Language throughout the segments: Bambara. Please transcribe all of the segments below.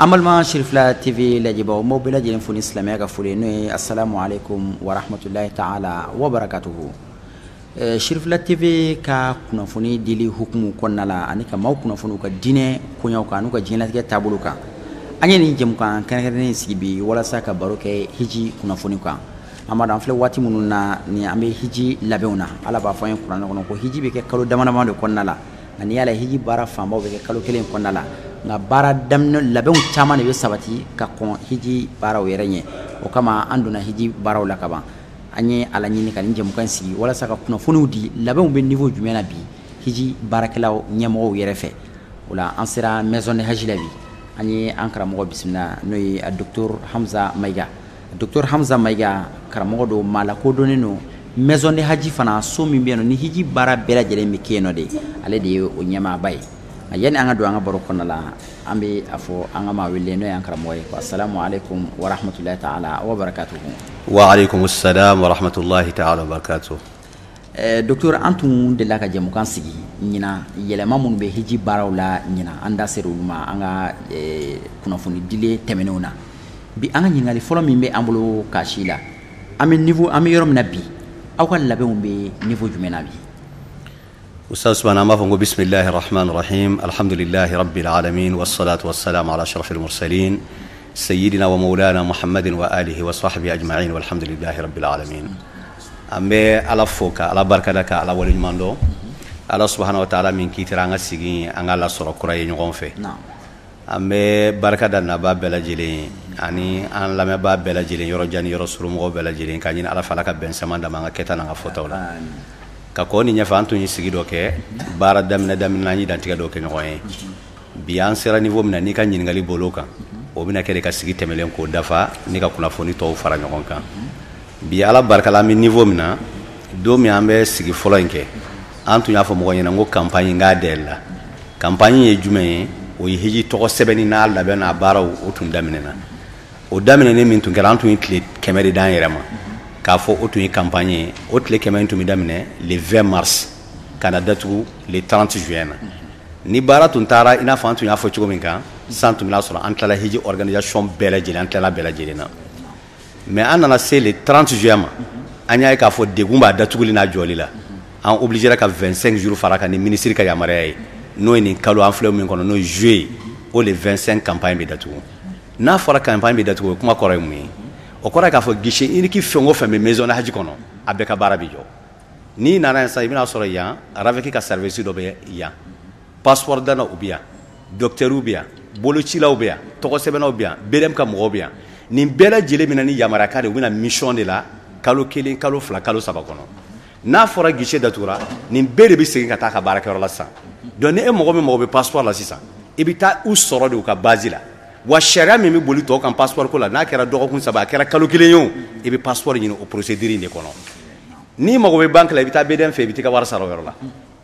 An balima Cherifla TV lajɛbaw, n b'aw bɛɛ lajɛlen fo ni silamɛya ka foli ye, n'o ye assalamu alaikum wa rahmatulahi taala wa barakatuhu. Cherifla TV ka kunnafoni dili hukumu kɔnɔna la ani ka maaw kunnafoni u ka diinɛ koɲaw kan n'u ka diɲɛlatigɛ taabolo kan, an ye nin jɛmukan kɛrɛnkɛrɛnnen sigi bi walasa ka baro kɛ hiji kunnafoni kan. An b'a dɔn an filɛ waati minnu na ni an bɛ hiji labɛnw na, Ala b'a fɔ an ye kuranɛ kɔnɔ ko hiji bɛ kɛ kalo dama dama de kɔnɔna la, nka n'i y'a lajɛ hiji baara fanbaw bɛ kɛ kalo kelen kɔnɔna la, nka baara daminɛ labɛnw caman de bɛ sabati ka kɔn hiji baaraw yɛrɛ ɲɛ. O kama an donna hiji baaraw la kaban, an ye a laɲini ka nin jɛmukan sigi walasa ka kunnafoniw di labɛnw bɛ niveau jumɛn na bi hiji baarakɛlaw ɲɛmɔgɔw yɛrɛ fɛ. O la an sera maison de hajj la bi, an ye an karamɔgɔ bisimila n'o ye docteur Hamza Mayiga. Docteur Hamza Mayiga karamɔgɔ don, maa lakodɔnnen don maison de hajj fana, so min bɛ yen nɔ ni hiji baara bɛɛ lajɛlen bɛ kɛ yen nɔ de, ale de ye o ɲɛmaaba ye. Yanni an ka don an ka baro kɔnɔna la, an bɛ a fɔ an ka maa wele n'o y'an karamɔgɔ ye ko assalamu alaikum wa rahmatulahi taala wa barakatuhu. Wa alaikum assalam wa rahmatulahi taala wa barakatuhu. Docteur, an tun delila ka jɛmukan sigi ɲinan yɛlɛma minnu bɛ hiji baaraw la ɲinan, an da sera olu ma an ka kunnafoni dilen tɛmɛnenw na. Bi an ka ɲininkali fɔlɔ min bɛ an bolo k'a si la, an bɛ niveau, an bɛ yɔrɔ min na bi, aw ka labɛnw bɛ niveau jumɛn na bi? Ustaz Usman, an b'a fɔ ko bisimilahi rahman rahim, alhamdulilahi rabbil alamin, wassalatu wassalamu ala ashrafil mursalin sayyidina wa maulana muhammadin wa alihi wa sahbihi ajma'in, walhamdulilahi rabbil alamin. An bɛ Ala fo ka Ala barikada ka Ala waleɲuman dɔn, Ala subahana wa taala min kiitira an ka sigi an ka lasɔrɔ kura ye ɲɔgɔn fɛ. An bɛ barika da nabaa bɛɛ lajɛlen ani an lamɛnbaa bɛɛ lajɛlen, yɔrɔ jan ni yɔrɔ surun mɔgɔw bɛɛ lajɛlen, k'a ɲini Ala fɛ Ala ka bɛn caman d'an ma an ka kɛta n'an ka fɔtaw la. Ka kɔ ni ɲɛfɛ, an tun ye sigi dɔ kɛ baara daminɛ daminɛ, an ye dantigɛ dɔ kɛ ɲɔgɔn ye. Bi an sera niveau min na, n'i ka ɲininkali bolo kan, o bɛna kɛ de ka sigi tɛmɛlen k'o dafa ni ka kunnafoni tɔw fara ɲɔgɔn kan. Bi Ala barika la, an bɛ niveau min na, don min an bɛ sigi fɔlɔ in kɛ, an tun y'a fɔ mɔgɔ ɲɛna ko campagne k'a dayɛlɛla. Campagne ye jumɛn ye? O ye hiji tɔgɔ sɛbɛnni n'a labɛn n'a baaraw, o tun daminɛna. O daminɛni min tun kɛra, an tun ye tile 100 de d'an yɛrɛ ma k'a fɔ o tun ye campagne ye. O tile 100 in tun bɛ daminɛ le 20 mars ka na datugu le 30 juin na. Ni baara tun taara i n'a fɔ an tun y'a fɔ cogo min kan, san tun bɛna sɔrɔ an tilala hiji organisation bɛɛ lajɛlen, an tilala bɛɛ lajɛlen na. Mais an nana se le 30 juin ma, an y'a ye k'a fɔ degun b'a datuguli n'a jɔli la. An obligera ka 25 jours fara kan ni ministre ka yamaruya ye, n'o ye nin kalo an filɛ min kɔnɔ, n'o ye juillet ye, o le 25 campagne bɛ datugu. N'a fɔra campagne bɛ datugu, o kuma kɔrɔ ye mun ye? O kɔrɔ ye k'a fɔ guichet unique fɛn o fɛn bɛ maison de hajj kɔnɔ, a bɛɛ ka baara bɛ jɔ. N'i nana yan sisan, i bɛna sɔrɔ yan RAVEC ka service dɔ bɛ yan, passeport danna u bɛ yan, docteur bɛ yan, bolocilaw bɛ yan, tɔgɔ sɛbɛnnaw bɛ yan, BDM ka mɔgɔw bɛ yan. Nin bɛɛ lajɛlen bɛ na ni yamaruyakan de ye, u bɛ na mission de la kalo 1, kalo 2, kalo 3 kɔnɔ. N'a fɔra guichet datugura, nin bɛɛ de bɛ segin ka taa ka baarakɛyɔrɔ la sisan. Donc ni e mɔgɔ min mago bɛ passeport la sisan, i bɛ taa u sɔrɔ de u ka base la. Wa sariya min bɛ boli tɔw kan passeport ko la, n'a kɛra dɔgɔkun 3, a kɛra kalo 1 ye o, i bɛ passeport ɲini o procédure in de kɔnɔ. N'i mago bɛ banque la, i bɛ taa BDM fɛ, i bɛ t'i ka wari sara o yɔrɔ la.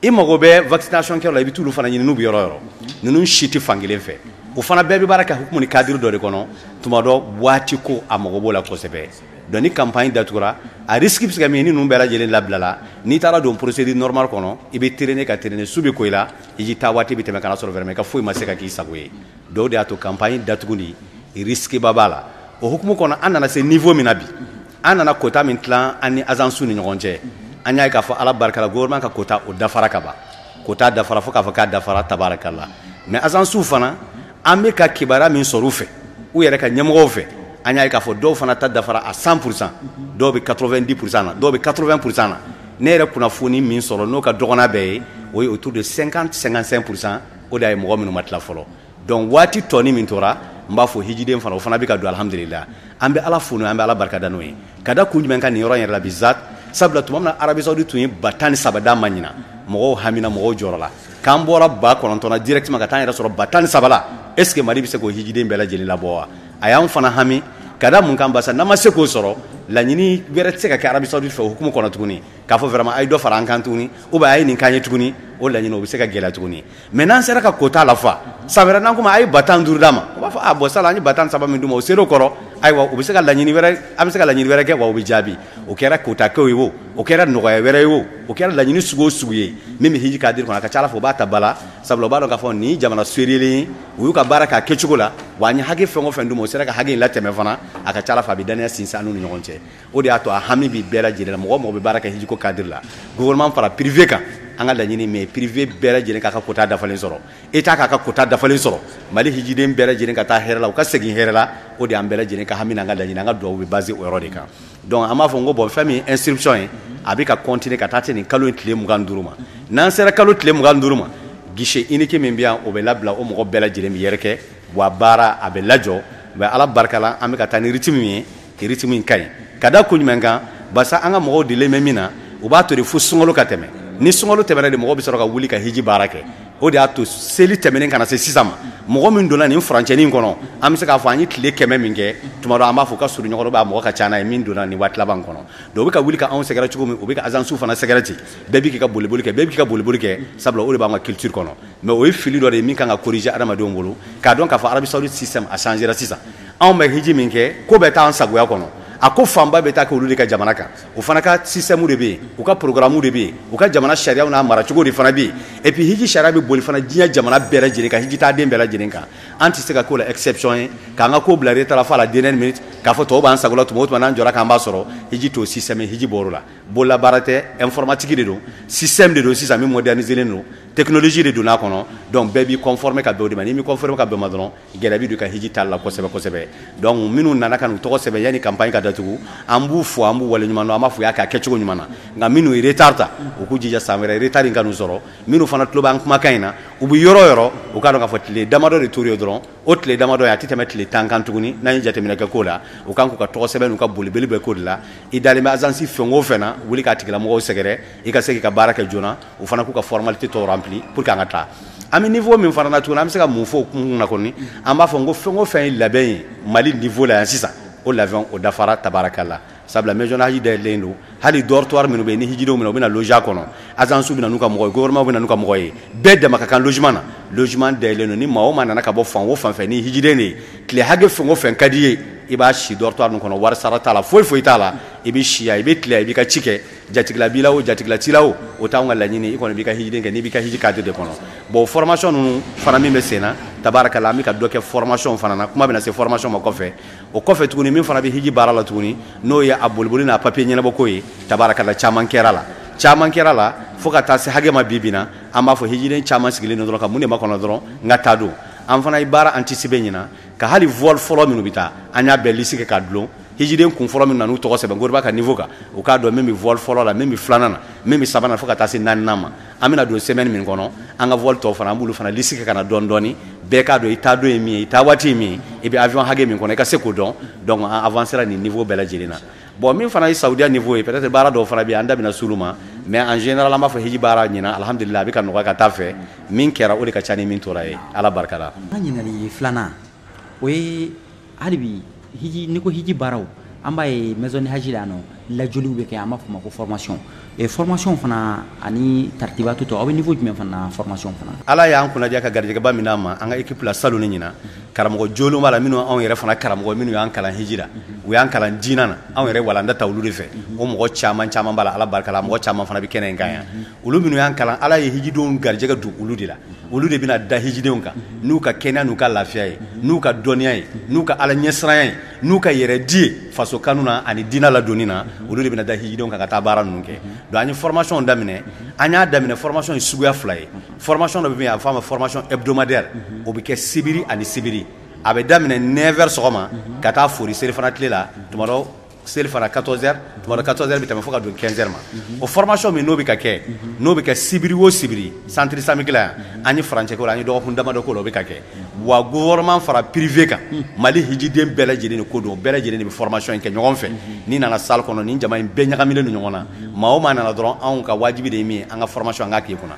I mago bɛ vaccination kɛyɔrɔ la, i bɛ t'olu fana ɲini n'u bɛ yɔrɔ o yɔrɔ. Ninnu si tɛ fan kelen fɛ. O fana bɛɛ bɛ baara kɛ hukumu ni cadre dɔ de kɔnɔ. Tuma dɔ waati ko a mago b'o la kosɛbɛ. Donc ni campagne datugura, a risque bɛ se ka min ye, ni ninnu bɛɛ lajɛlen labilala, n'i taara don procédure normale kɔnɔ, i bɛ traîner ka traîner, su bɛ ko i la, i ji taa waati bɛ tɛmɛ ka na sɔrɔ vraiment i ka foyi ma se ka k'i sago ye. Donc o de y'a to campagne datuguli risque ba b'a la. O hukumu kɔnɔ, an nana se niveau min na bi, an nana quota min tilan an ni agence ni ɲɔgɔn cɛ, an y'a ye k'a fɔ Ala barika la, gouvernement ka quota o dafara ka ban. Quota dafara fo k'a fɔ k'a dafara tabarakala. Mais agence fana, an bɛ ka kibaruya min sɔrɔ u fɛ, u yɛrɛ ka ɲɛmɔgɔw fɛ, an y'a ye k'a fɔ dɔw fana ta dafara à 100%, dɔw bɛ 90% na, dɔw bɛ 80% na. Ne yɛrɛ kunnafoni min sɔrɔ n'o ka dɔgɔn n'a bɛɛ ye, o ye autour de 50 55%, o de y'a ye mɔgɔ minnu ma tila fɔlɔ. Donc waati tɔni min tora, n b'a fɔ hijiden fana, o fana bɛ ka don alhamdulillah. An bɛ Ala fo n'o ye, an bɛ Ala barika da n'o ye. Ka da kun jumɛn kan nin yɔrɔ in yɛrɛ la bizat? Sabula tuma min na Arabie Saoudite tun ye ba 13 d'an ma ɲinan, mɔgɔw hamina, mɔgɔw jɔrɔ la. K'an bɔra ba 9 na directement ka taa an yɛrɛ sɔrɔ ba 13 la, est ce que Mali bɛ se k'o hijiden bɛɛ lajɛlen labɔ wa? A y'an fana hami ka da mun kan, basa n'an ma se k'o sɔrɔ, laɲini wɛrɛ tɛ se ka kɛ Arabie Saoudite fɛ o hukumu kɔnɔ tuguni, k'a fɔ vraiment a ye dɔ fara an kan tuguni, ou bien a ye nin k'an ye tuguni, o laɲini o bɛ se ka gɛlɛya tuguni. Mais n'an sera ka quota lafa, san wɛrɛ n'an ko ma a ye ba 15 d'a ma, o b'a fɔ ah bon sala an ye ba 13 min d'u ma, o ser'o kɔrɔ, ayiwa u bɛ se ka laɲini wɛrɛ, an bɛ se ka laɲini wɛrɛ kɛ wa, o bɛ jaabi. O kɛra quota ko ye o, o kɛra nɔgɔya wɛrɛ ye o, O kɛra laɲini sugu o sugu ye min bɛ hiji cadre kɔnɔ, a ka ca Ala fɛ u b'a ta ba la, sabula u b'a dɔn k'a fɔ nin jamana sérieux u y'u ka baara k'a kɛcogo la, wa an ye hakɛ fɛn o fɛn d'u ma, u sera ka hakɛ in latɛmɛ fana. A ka ca Ala fɛ, a bɛ danaya sinsin an n'u ni ɲɔgɔn cɛ. O de y'a to a hami bɛ bɛɛ lajɛlen la, mɔgɔ o mɔgɔ bɛ baara kɛ hijiko cadre la, gouvernement fara privé kan. An ka laɲini min ye, privé bɛɛ lajɛlen k'a ka quota dafalen sɔrɔ, état k'a ka quota dafalen sɔrɔ, Mali hijiden bɛɛ lajɛlen ka taa hɛrɛ la, u ka segin hɛrɛ la. O de y'an bɛɛ lajɛlen ka hami n'an ka laɲini, an ka dugawu bɛ basé o yɔrɔ de kan. Donc an b'a fɔ n ko bon, fɛn min ye inscription ye, a bɛ ka continuer ka taa se nin kalo in tile 25 ma. N'an sera kalo tile 25 ma, guichet unique min bɛ yan, o bɛ labila, o mɔgɔ bɛɛ lajɛlen bɛ yɛrɛkɛ wa baara a bɛ lajɔ. Mais Ala barika la, an bɛ ka taa ni rythme min ye, rythme in ka ɲi. Ka da kun jumɛn kan? Barisa an ka mɔgɔw delen bɛ min na, u b'a to de fo sunkalo ka tɛmɛ. Ni sunkalo tɛmɛna de, mɔgɔw bɛ sɔrɔ ka wuli ka hiji baara kɛ. O de y'a to seli tɛmɛnen ka na se sisan ma, mɔgɔ min donna nin furancɛnin kɔnɔ, an bɛ se k'a fɔ an ye tile 100 min kɛ, tuma dɔ an b'a fɔ ka surun ɲɔgɔn na, mɔgɔ ka ca n'a ye min donna nin waati laban kɔnɔ. Donc u bɛ ka wuli ka anw sɛgɛrɛ cogo min, u bɛ ka agence fana sɛgɛrɛ ten. Bɛɛ b'i k'i ka boliboli kɛ, bɛɛ b'i k'i ka boliboli kɛ, sabula o de b'an ka culture kɔnɔ. Mais o ye fili dɔ de ye min kan ka corriger adamadenw bolo, k'a dɔn k'a fɔ Arabie Saoudite système a changera sisan. Anw bɛ hiji min kɛ, ko bɛɛ t'an sagoya kɔnɔ, a ko fanba bɛ taa kɛ olu de ka jamana kan. O fana ka système de bɛ yen, u ka programme de bɛ yen, u ka jamana sariyaw n'a maracogo de fana bɛ yen. Et puis hiji sariya bɛ boli fana diɲɛ jamana bɛɛ lajɛlen kan, hiji taaden bɛɛ lajɛlen kan. An tɛ se ka k'o la exception ye, k'an ka ko bila retard la fo à la dernière minute, k'a fɔ tɔw b'an sago la, tuma o tuma n'an jɔra k'an b'a sɔrɔ. Hiji t'o système ye, hiji bɔr'o la. Bololabaara tɛ, informatique de don, système de don sisan min modernisé don, technologie de donna a kɔnɔ. Donc bɛɛ b'i conformer ka bɛn o de ma. N'i m'i conformer ka bɛn o ma dɔrɔn, gɛlɛya bɛ don i ka hiji taali la kosɛbɛ kosɛbɛ. Donc minnu nana ka n'u tɔgɔ sɛbɛn yanni campagne ka datugu, an b'u fo, an b'u waleɲuman dɔn, an b'a fɔ u y'a kɛ a kɛcogo ɲuman na. Nka minnu ye retard ta, u k'u jija san wɛrɛ retard in ka n'u sɔrɔ. Minnu fana tulo b'an kumakan in na, u bɛ yɔrɔ o yɔrɔ, u k'a dɔn k'a fɔ tile damadɔ de tor'u ye dɔrɔn. O tile damadɔ ye, a tɛ tɛmɛ tile 10 kan tuguni. N'an ye jateminɛ kɛ ko la, u kan k'u ka tɔgɔ sɛbɛn n'u ka bolibeli bɛ k'o de la. I dalen bɛ agence fɛn o fɛn na, wuli k'a tigilamɔgɔw sɛgɛrɛ, i ka se k'i ka baara kɛ joona, u fana k'u ka formalité tɔw rempli pour que an ka taa. An bɛ niveau min fana na tuguni, an bɛ se ka mun fɔ o kun na kɔni? An b'a fɔ n ko fɛn o fɛn ye labɛn ye Mali niveau la yan sisan, o labɛn o dafara, tabarakala, sabula maison haji dayɛlɛlen don. Hali dortoir minnu bɛ yen, ni hijidenw minɛ, u bɛna loger a kɔnɔ, agence bɛ na n'u ka mɔgɔ ye, gouvernement bɛ na n'u ka mɔgɔ ye, bɛɛ dama ka kan logement na. Logement dayɛlɛlen don. Ni maa o maa nana ka bɔ fan o fan fɛ, ni hijiden de ye, tile hakɛ fɛn o fɛn ka di ye, i b'a si dortoir ninnu kɔnɔ, wari sara t'a la, foyi foyi t'a la. I bɛ si yan, i bɛ tile yan, i b'i ka ci kɛ. Jatigila b'i la o, jatigila t'i la o, o t'anw ka laɲini. I kɔni b'i ka hijiden kɛ n'i b'i ka hiji cadre de kɔnɔ. Bon, formation ninnu fana min bɛ sen na, tabarakala, an bɛ ka dɔ kɛ formation fana na. Kuma bɛna se formation ma kɔfɛ. O kɔfɛ tuguni, min fana bɛ hiji baara la tuguni, n'o ye a boliboli n'a papier ɲɛnabɔ ko ye, tabarakala, caman kɛra la, caman kɛra la, fo ka taa se hakɛ ma. Bi bi na, an b'a fɔ hijiden caman sigilen don dɔrɔn ka mun de makɔnɔ dɔrɔn n ka taa don. An fana ye baara anticiper ɲina ka hali vol fɔlɔ minnu bɛ taa, an y'a bɛɛ liste kɛ ka dulon. Hijiden kun fɔlɔ min nan'u tɔgɔ sɛbɛn gouvernement ka niveau kan, u k'a dɔn min bɛ vol fɔlɔ la, min bɛ filanan na, min bɛ sabanan, fo ka taa se naaninan ma. An bɛna don semaine min kɔnɔ, an ka vol tɔw fana, an b'olu fana liste kɛ ka na dɔɔni dɔɔni, bɛɛ k'a dɔn i taa don ye min ye, i taa waati ye min ye, i bɛ avion hakɛ min kɔnɔ, i ka se k'o dɔn. Donc an avancera nin niveau bɛɛ lajɛlen na. Bon, min fana ye Saudiya niveau ye, peut-être baara dɔw fana bɛ yen, an da bɛna s'olu ma. Mais en général, an b'a fɔ hiji baara ɲina, alhamdulillah, a bɛ ka nɔgɔya ka taa fɛ. Min kɛra, o de ka ca ni min tora ye, Ala barika la. An ka ɲininkali filanan, o ye hali bi hiji. N'i ko hiji baaraw, an b'a ye maison de haji la yan nɔ, lajɔliw bɛ kɛ, an b'a fɔ o ma ko formation. Et formation fana ani tartibatu tɔ, aw bɛ niveau jumɛn fana na formation fana? Ala y'an kunnadiya ka garijɛgɛba min d'an ma, an ka équipe la, salon ni ɲina, karamɔgɔ jolenw b'a la, minnu anw yɛrɛ fana karamɔgɔ, minnu y'an kalan hiji la, u y'an kalan diinɛ na, anw yɛrɛ walanda ta olu de fɛ. O mɔgɔ caman caman b'a la, Ala barika la, mɔgɔ caman fana bɛ kɛnɛ in kan yan. Olu minnu y'an kalan, Ala ye hijidenw garijɛgɛ don olu de la. Olu de bɛna da hijidenw kan n'u ka kɛnɛya n'u ka lafiya ye, n'u ka dɔnniya ye, n'u ka Ala ɲɛsiranya ye, n'u ka yɛrɛ di ye faso kanu na ani diinɛ ladonni na. Olu de bɛna da hijidenw kan ka taa baara ninnu kɛ. Donc an ye formation daminɛ, an y'a daminɛ. Formation ye suguya fila ye. Formation dɔ bɛ yen, a bɛ fɔ a ma formation hebdomadaire. O bɛ kɛ sibiri ani sibiri, a bɛ daminɛ 9 heures sɔgɔma ka taa fori selifana tile la, tuma dɔ selifana 14 heures, tuma dɔ 14 heures bɛ tɛmɛ fo ka don 15 heures ma. O formation min n'o bɛ ka kɛ, n'o bɛ kɛ sibiri o sibiri centre islamique la yan, an ye furancɛ k'o la, an ye dɔgɔkun damadɔ k'o la, o bɛ ka kɛ. Wa gouvernement fara privé kan, Mali hijiden bɛɛ lajɛlen de ko don, bɛɛ lajɛlen de bɛ formation in kɛ ɲɔgɔn fɛ. N'i nana salle kɔnɔ, nin jama in bɛɛ ɲagaminen don ɲɔgɔn na. Maa o maa nana dɔrɔn, anw ka wajibi de ye min ye, an ka formation, an k'a k'i kunna.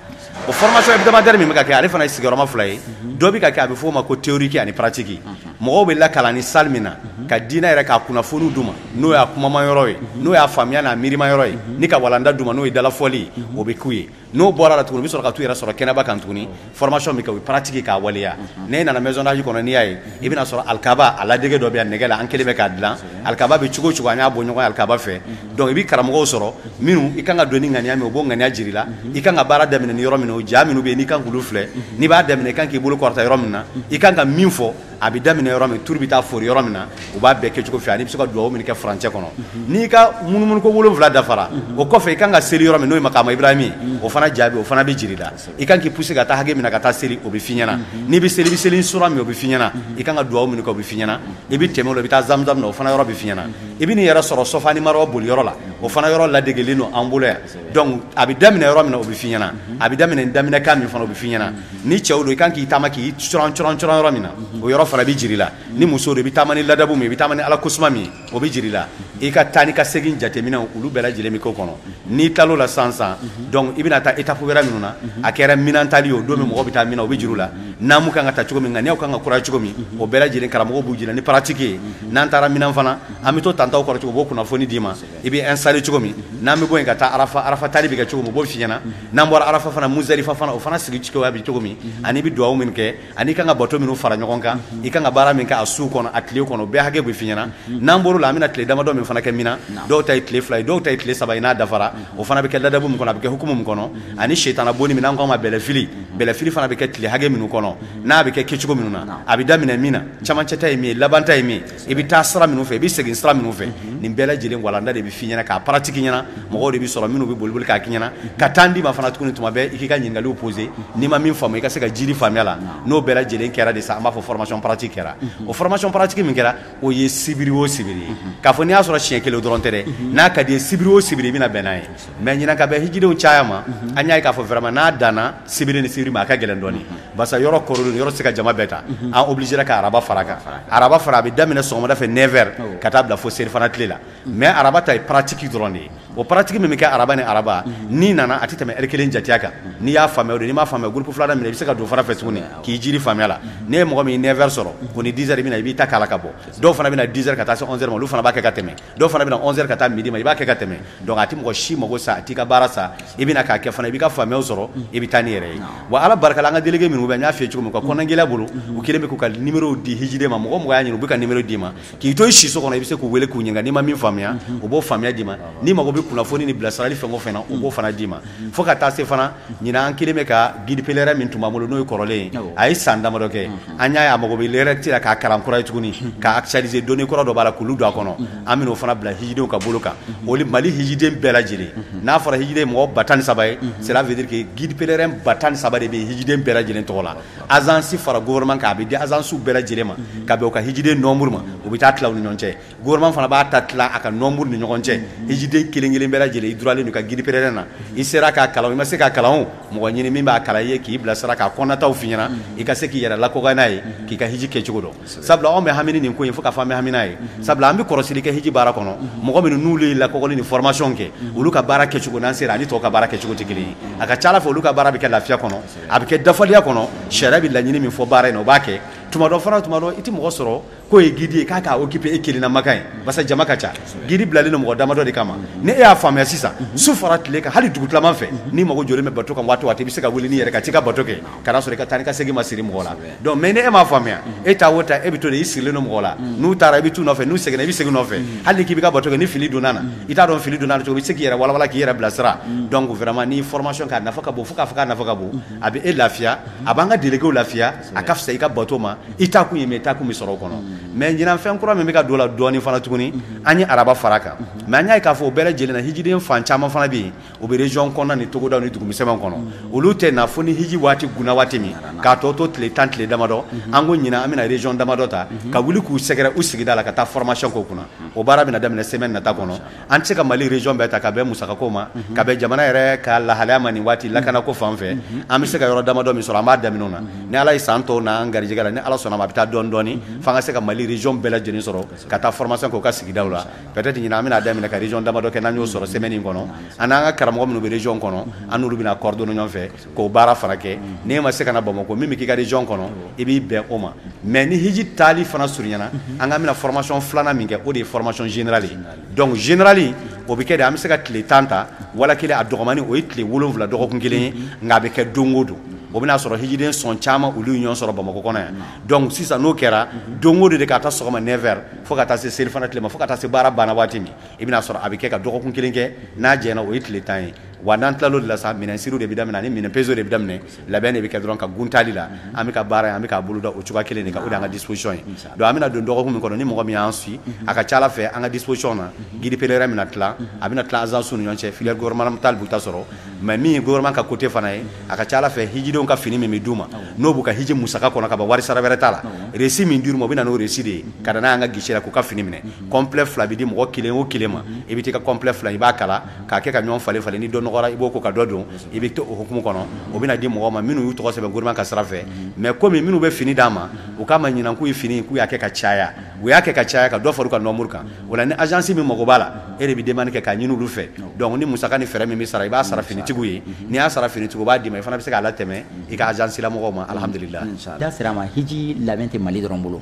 O formation hebdomadaire min bɛ ka kɛ, ale fana ye sigiyɔrɔma fila ye. Dɔ bɛ ka kɛ, a bɛ f'o ma ko théorique ani pratique. Mɔgɔw bɛ lakalan ni salle min na. Ka diinɛ yɛrɛ k'a kunnafoniw d'u ma, n'o y'a kumaman yɔrɔ ye, n'o y'a faamuya n'a miirima yɔrɔ ye, ni ka walanda d'u ma, n'o ye dalafɔli ye, o bɛ k'u ye. N'o bɔra la tuguni, u bɛ sɔrɔ ka t'u yɛrɛ sɔrɔ kɛnɛba kan tuguni, formation bɛ kɛ, u bɛ pratique k'a waleya. N'e nana maison d'âge kɔnɔ, n'i y'a ye, i bɛna sɔrɔ alikaba a ladege dɔ bɛ yan nɛgɛ la, an kelen bɛ k'a dilan. Alikaba bɛ cogo o cogo, an y'a bɔ ɲɔgɔn ye alikaba fɛ. Donc i bɛ karamɔgɔw sɔrɔ minnu i kan ka don ni ŋaniya min, o b'o ŋaniya jira i la. I kan ka baara daminɛ ni yɔrɔ min, o ja minnu bɛ yen n'i kan k'olu filɛ, n'i b'a daminɛ, i kan k'i bolo kɔrɔta yɔrɔ min na, i kan ka min fɔ, a bɛ daminɛ yɔrɔ min, turu bɛ taa fori yɔrɔ min na, u b'a bɛɛ kɛcogo fɛ, ani i bɛ se ka dugawu min kɛ furancɛ kɔnɔ. N'i ka munumunuko 7 dafara, o kɔfɛ i kan ka seli yɔrɔ min, n'o ye Makama Ibrahimi, o fana jaabi o fana bɛ jira i la. I kan k'i pousser ka taa hakɛ min na ka taa seli, o bɛ f'i ɲɛna. N'i bɛ seli, i bɛ seli ni sura min, o bɛ f'i ɲɛna. I kan ka dugawu min kɛ, o bɛ f'i ɲɛna. I bɛ tɛmɛ o la, i bɛ taa Zamzam na, o fana yɔrɔ bɛ f'i ɲɛna. I bɛ n'i yɛrɛ sɔrɔ Sɔfa ni Marwa boli yɔrɔ la, o fana yɔrɔ ladegelen don an bolo yan. Donc a bɛ daminɛ yɔrɔ min na, o bɛ f'i ɲɛna. A bɛ daminɛ ni daminɛkan min fana, o bɛ f'i ɲɛna. Ni cɛw don, i kan k'i taama k'i curan curan curan yɔrɔ min na, o yɔrɔ fana bɛ jira i la. Ni muso don, i bɛ taama ni ladabu min, i bɛ taama ni ala kosuma min, o bɛ jira i la. I ka taa ni ka segin jateminɛw, olu bɛɛ lajɛlen bɛ k'o kɔnɔ. N'i tal'o la sisan sisan, donc i bɛna taa étape wɛrɛ minnu na, a kɛra minan tali ye o don min, mɔgɔ bɛ taa mina, o bɛ jira u la. Naamu kan ka ta cogo min, ŋaniyaw kan ka kura cogo min, o bɛɛ lajɛlen karamɔgɔw b'u jira ni pratique ye. N'an taara minan fana, an bɛ to tantaw kɔrɔ cogo, u b'o kunnafoni d'i ma. I bɛ installer cogo min, n'an bɛ bɔ yen ka taa Arafa, Arafa tali bɛ kɛ cogo min, u b'o f'i ɲɛna. N'an bɔra Arafa fana, Muzdalifa fana, o fana sigi cogoya bɛ cogo min, ani i bɛ dugawu min kɛ, ani i kan ka bato minnu fara ɲɔgɔn kan, i kan ka baara min kɛ a su kɔnɔ, a tile kɔnɔ, o bɛɛ hakɛ bɛ f'i ɲɛna. N'an bɔr'o la, an bɛna tile damadɔ min fana kɛ mina, dɔw ta ye tile 2 ye, dɔw ta ye tile 3 ye, n'a dafara, o fana bɛ kɛ ladabu min kɔnɔ, a bɛ kɛ hukumu min kɔnɔ, ani setana bonni min n'an k'a ma bɛlɛfili, bɛlɛfili fana bɛ kɛ tile hakɛ minnu kɔnɔ, n'a bɛ kɛ kɛcogo minnu na, a bɛ daminɛ min na, camancɛ ta ye min ye, laban ta ye min ye, i bɛ taa sira minnu fɛ, i bɛ segin sira minnu fɛ, nin bɛɛ lajɛlen walanda de bɛ f'i ɲɛna k'a pratique ɲɛna. Mɔgɔw de bɛ sɔrɔ minnu bɛ boliboli k'a k'i ɲɛna, ka temps d'i ma fana tuguni tuma bɛɛ i k'i ka ɲininkaliw poser, n'i ma min faamu i ka se ka jiri faamuya la. N'o bɛɛ lajɛlen kɛra de sa, an b'a fɔ formation pratique kɛra. O formation pratique min kɛra, o ye sibiri o sibiri ye. K'a fɔ n'i y'a sɔrɔ siɲɛ kelen dɔrɔn tɛ dɛ, n'a ka di ye sibiri o sibiri i bɛna bɛn n'a ye. Mais ɲinan ka bɛn hijidenw caya ma, an y'a ye k'a fɔ vraiment n'a danna sibiri ni sibiri ma, a ka gɛlɛn dɔɔni, barisa yɔrɔ kɔrɔlen, yɔrɔ tɛ se ka jama bɛɛ ta. An obligé ka araba fara kan. Araba fara, a bɛ daminɛ sɔgɔmada fɛ 9h ka taa bila fo selifana tile la. Mais araba ta ye pratique dɔrɔn de ye. O pratique min bɛ kɛ araba ni araba, n'i nana a tɛ tɛmɛ heure 1 jateya kan. N'i y'a faamuya o de, n'i m'a faamuya, groupe filanan minɛ, i bɛ se ka don fana fɛ tuguni k'i jiri faamuya la. N'i ye mɔgɔ min 9h sɔrɔ, o ni 10h i bɛna, i b'i ta k'a la ka bɔ. Dɔw fana bɛna 10h ka taa se 11h ma, olu fana b'a kɛ ka tɛmɛ. Dɔw fana bɛna 11h ka taa midi ma, i b'a kɛ ka tɛmɛ. Donc a tɛ mɔgɔ si mago sa, a t'i ka baara sa, i bɛna k'a kɛ fana, i b'i ka faamuyaw sɔrɔ, i bɛ taa n'i yɛrɛ ye. Wa ala barika la, an ka délégué minnu bɛ, n y'a f'i ye cogo min, u ka kɔnɔnagɛlɛya bolo, u kɛlen bɛ k'u ka numéro di hijiden ma. Mɔgɔ mɔgɔ y'a ɲini, u bɛ ka numéro d'i ma k'i to i siso kɔnɔ, i bɛ se k'u wele k'u ɲininka n'i ma min faamuya, u b'o faamuya d'i ma. N'i mago bɛ kunnafoni ni bilasirali fɛn o fɛn na, u b'o fana d'i ma. Fo ka taa se fana ɲinan, an kɛlen bɛ ka guide pèlerin min tun b'an bolo, n'o ye kɔrɔlen ye, a ye san damadɔ kɛ, an y'a ye a mago bɛ lecture la k'a kalan kura ye tuguni, k'a actualiser, données kura dɔ b'a la k'olu don a kɔnɔ. An bɛn'o fana bila hijidenw ka bolo kan. O Mali hijiden bɛɛ lajɛlen, n'a fɔra hijiden mɔgɔ 13 000 ye, cela veut dire que guide pèlerin 13 000 de bɛ yen hijiden bɛɛ lajɛlen tɔgɔ la. Agence fara gouvernement kan, a bɛ di agence bɛɛ lajɛlen ma ka bɛn u ka hijiden nombre ma, u bɛ taa tila u ni ɲɔgɔn cɛ. Gouvernement fana b'a ta tila a ka nombre ni ɲɔgɔn cɛ. Hijiden kelen kelen bɛɛ lajɛlen, i duralen don ka guide pèlerin na, i sera k'a kalan, i ma se k'a kalan, o mɔgɔ ɲini min b'a kalan i ye, k'i bilasira k'a kɔnɔnataw f'i ɲɛna, i ka se k'i yɛrɛ lakɔkɛ n'a ye, k'i ka hiji kɛcogo dɔn. Sabula anw bɛ hami nin ko in fo k'a fɔ an bɛ hami n'a ye, sabula an bɛ kɔlɔsili kɛ hiji baara kɔnɔ. Mɔgɔ minnu n'olu ye lakɔkɔli ni formation kɛ, olu ka baara kɛcogo n'an sera ani tɔw ka baara kɛcogo tɛ kelen ye. A ka ca ala fɛ, olu ka baara bɛ kɛ lafiya kɔnɔ, a bɛ kɛ dafaliya kɔnɔ. Sariya bɛ laɲini min fɔ baara in na, o b'a kɛ. Tuma dɔ fana, tuma dɔ i tɛ mɔgɔ sɔrɔ k'o ye guide ye k'a k'a occuper e kelen na makan ye, parce que jama ka ca. Guide bilalen don mɔgɔ damadɔ de kama. Ni e y'a faamuya sisan, su fara tile kan, hali dugutilama fɛ, n'i mago jɔlen bɛ bato kan waati o waati, i bɛ se ka wuli n'i yɛrɛ ka t'i ka bato kɛ, ka sɔrɔ i ka taa ni ka segin ma siri mɔgɔ la. Donc mais ni e m'a faamuya, e taa o ta, e bɛ to de, i sirilen don mɔgɔ la. N'u taara, i bɛ t'u nɔfɛ, n'u seginna, i bɛ segin nɔfɛ. Hali k'i bɛ ka bato kɛ, ni fili donna na, i t'a dɔn fili donna cogo, i bɛ se k'i yɛrɛ walawala, k'i yɛrɛ bilasira. Donc vraiment, ni formation k'a nafa ka bon, fo k'a fɔ k'a nafa ka bon. A bɛ e lafiya, a b'an ka délégués lafiya, a ka fisa i ka bato ma. I taa kun ye mais i taa kun bɛ sɔrɔ o kɔnɔ. Mais ɲinan, fɛn kura min bɛ ka don la dɔɔnin fana tuguni, an ye araba fara kan. Mais an y'a ye k'a fɔ o bɛɛ lajɛlen na, hijiden fan caman fana bɛ yen, o bɛ région kɔnɔna ni togodaw ni dugumisɛnw kɔnɔ, olu tɛ na fo ni hiji waati gunna waati min, k'a tɔ to tile 10, tile damadɔ. An ko ɲinan, an bɛna région damadɔ ta ka wuli k'u sɛgɛrɛ u sigida la, ka taa formation k'o kunna. O baara bɛna daminɛ semaine nata kɔnɔ. An tɛ se ka Mali région bɛɛ ta ka bɛn musakako ma, ka bɛn jamana yɛrɛ ka lahalaya ma nin waati lakanako fan fɛ. An bɛ se ka yɔrɔ damadɔ min sɔrɔ, an b'a daminɛ o na. Ni Ala ye san tɔw n'an garijɛgɛ la, ni Ala sɔnna ma, a bɛ taa dɔɔni dɔɔni f'an ka se ka Mali région bɛɛ lajɛlen sɔrɔ ka taa formation kɛ u ka sigidaw la. Peut-être ɲinan an bɛna daminɛ ka région damadɔ kɛ, n'an y'o sɔrɔ semaine in kɔnɔ, an n'an ka karamɔgɔ minnu bɛ région kɔnɔ, an n'olu bɛna coordonner ɲɔgɔn fɛ k'o baara fana kɛ. N'e ma se ka na Bamakɔ, min bɛ k'i ka région kɔnɔ, i b'i bɛn o ma. Mais ni hiji taali fana surunyana, an ka bɛna formation filanan min kɛ, o de ye formation générale ye. Donc générale, o bɛ kɛ de, an bɛ se ka tile 10 ta wala kelen, a dɔgɔmani o ye tile 7, dɔgɔkun kelen ye, nka a bɛ kɛ don o don. O bɛna sɔrɔ hijiden sɔn caman, olu ye ɲɔgɔn sɔrɔ Bamakɔ kɔnɔ yan. Donc sisan n'o kɛra, don o don de, ka taa sɔgɔma 9h fo ka taa se selifana tile ma, fo ka taa se baara banna waati min, i bɛna sɔrɔ a bɛ kɛ ka dɔgɔkun kelen kɛ. N'a jɛna, o ye tile 10 ye. Wa n'an tilal'o de la sa, minɛn siriw de bɛ daminɛ ani minɛn pesew de bɛ daminɛ, labɛn de bɛ kɛ dɔrɔn ka gun taali la. An bɛ ka baara in, an bɛ k'a boloda o cogoya kelen de kan. O de y'an ka disposition ye. Donc an bɛna don dɔgɔkun min kɔnɔ, ni mɔgɔ min y'an suit, a ka ca Ala fɛ, an ka disposition na, guide pèlerin bɛna tila, a bɛna tila agence ni ɲɔgɔn cɛ, filière gouvernementale b'u ta sɔrɔ. Mais min ye gouvernement ka côté fana ye, a ka ca Ala fɛ, hijidenw ka fini min bɛ d'u ma, n'o b'u ka hiji musaka kɔnɔ ka ban, wari sara wɛrɛ t'a la, reçu min dir'u ma, u bɛ na n'o reçu de ye ka na n'a y'an ka guichet la k'u ka fini minɛ. Complet fila bɛ di mɔgɔ kelen o kelen ma. I bɛ t'i ka complet fila, i b'a kala k'a kɛ ka ɲɔgɔn falen falen, ni dɔ nɔgɔra, i b'o ko ka dɔ don, i bɛ to o hukumu kɔnɔ. O bɛna di mɔgɔw ma minnu y'u tɔgɔ sɛbɛn gouvernement ka sira fɛ. Mais komi minnu bɛ fini d'a ma, u k'a ma ɲinan k'u ye fini k'u y'a kɛ ka caya, u y'a kɛ ka caya ka dɔ fara u ka nombre kan. O la, ni agence min mago b'a la, e de bɛ demande kɛ k'a ɲini olu fɛ. Donc ni musaka ni fɛɛrɛ min bɛ sara, i b'a sara finitigiw ye. N'i y'a sara finitigiw, u b'a d'i ma, i fana bɛ se k'a latɛmɛ i ka agence la mɔgɔw ma, alhamdulillah. Da sera a ma, hiji labɛn tɛ Mali dɔrɔn bolo.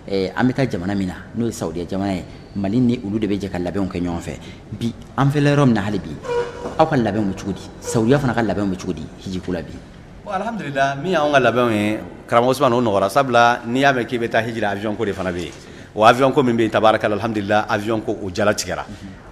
An bɛ taa jamana min na, n'o ye Saudiya jamana ye, Mali ni olu de bɛ jɛ ka labɛnw kɛ ɲɔgɔn fɛ. Bi an filɛ yɔrɔ min na, hali bi aw ka labɛnw bɛ cogo di? Saudiya fana ka labɛnw bɛ cogo di hiji ko la bi? Bon, alhamdulillah, min y'anw ka labɛnw ye, karamɔgɔ Usman, o nɔgɔra, sabula n'i y'a mɛn k'i bɛ taa hiji la, avion ko de fana bɛ yen. O avion ko min bɛ yen, tabarakala, alhamdulillah, avion ko o jala tigɛra.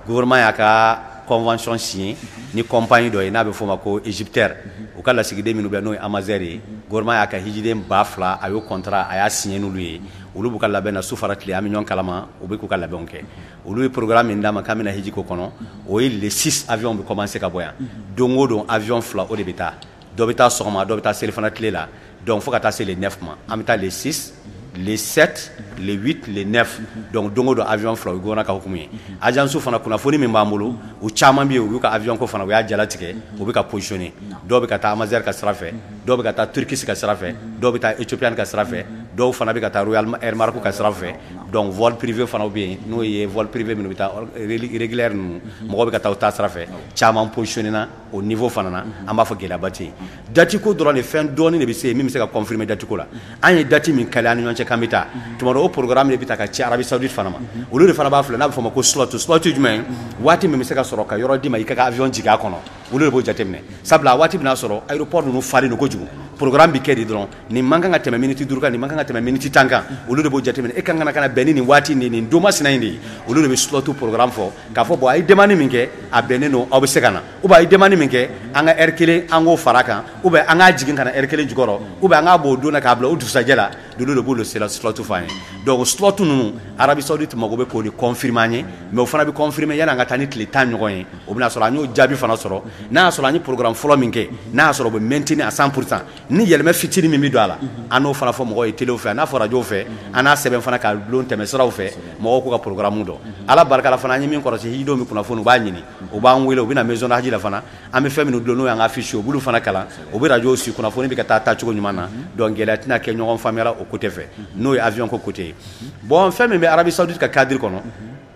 Gouvernement y'a ka convention signé ni compagnie dɔ ye n'a bɛ f'o ma ko Egyptair, u ka lasigiden minnu bɛ, n'o ye Amazer ye. Gouvernement y'a ka hijiden 2000, a y'o contrat, a y'a signé n'olu ye. Olu b'u ka labɛn na su fara tile, an bɛ ɲɔgɔn kalama, u bɛ k'u ka labɛnw kɛ. Olu ye programme min d'a ma k'an bɛna hiji ko kɔnɔ, o ye le 6 avion bɛ commencer ka bɔ yan. Don o don avion fila, o de bɛ taa, dɔ bɛ taa sɔgɔma, dɔ bɛ taa selifana tile la. Donc fo ka taa se le 9 ma, an bɛ taa le 6, le 7, le 8, le 9. Donc don o don avion fila, o ye gouvernement ka hukumu ye. Agence fana, kunnafoni min b'an bolo, u caman bɛ yen, u y'u ka avion ko fana, u y'a jalatigɛ, u bɛ ka positionner. Dɔw bɛ ka taa Amazer ka sira fɛ, dɔw bɛ ka taa Turkish ka sira fɛ, dɔw bɛ taa Ethiopian ka sira fɛ, dɔw fana bɛ ka taa Royal Air Maroc ka sira fɛ. Donc vol privé fana bɛ yen, n'o ye vol privé minnu bɛ taa régulière ninnu, mɔgɔw bɛ ka taa o ta sira fɛ. Caman positionné na o niveau fana na. An b'a fɔ gɛlɛyaba tɛ yen date ko dɔrɔn de. Fɛn dɔɔni de bɛ se yen min bɛ se ka confirmer date ko la. An ye date min kale an ni ɲɔgɔn cɛ k'an bɛ taa, tuma dɔ o programme de bɛ ta ka ci Arabie Saoudite fana ma. Olu de fana b'a filɛ, n'a bɛ fɔ o ma ko slot. Slot ye jumɛn ye? Waati min bɛ se ka sɔrɔ ka yɔrɔ d'i ma i ka avion jigin a kɔnɔ, olu de b'o jateminɛ, sabula a waati bɛna sɔrɔ aéroport ninnu falen don kojugu. Programme bɛ kɛ de dɔrɔn, nin man kan ka tɛmɛ minute 5 kan, nin man kan ka tɛmɛ minute 10 kan. Olu de b'o jateminɛ, e kan ka na bɛn ni nin waati nin don masina in de ye. Olu de bɛ slot programme fɔ k'a fɔ bon, a ye demande min kɛ, a bɛnnen don, aw bɛ se ka na, ou bien a ye demande min kɛ, an ka heure kelen an k'o fara kan, ou bien an k'a jigin ka na heure kelen jukɔrɔ, ou bien an k'a bɔ o don na k'a bila o dugusajɛ la. Olu de b'olu sera slot fɔ an ye. Donc slot ninnu, Arabie Saoudite mago bɛ k'o de confirmer an ye, mais o fana bɛ confirmer yanni an ka taa ni tile 10 ɲɔgɔn ye. O bɛna sɔrɔ an y'o jaabi fana sɔrɔ, n'a y'a sɔrɔ an ye programme fɔlɔ min kɛ, n'a y'a sɔrɔ o bɛ maintenir à 100%, ni yɛlɛmɛ fitinin min bɛ don a la, an n'o fana fɔ mɔgɔw ye télé fɛ, n'a fɔ radio fɛ, an n'a sɛbɛn fana k'a bulon tɛmɛsiraw fɛ, mɔgɔw k'u ka programme dɔn. Ala barika la fana, an ye min kɔlɔsi, hijidenw bɛ kunnafoni, u b'a ɲini, u b'an wele, u bɛ na maison d'hajj la fana. An bɛ fɛn minnu dulon, n'o y'an ka affiche ye, u b'olu fana kalan, u bɛ radio suit, kunnafoni bɛ ka taa taacogo ɲuman na. Donc gɛlɛya tɛna kɛ ɲɔgɔn faamuya o côté fɛ, n'o ye avion ko côté ye. Bon, fɛn min bɛ Arabie Saoudite ka cadre kɔnɔ,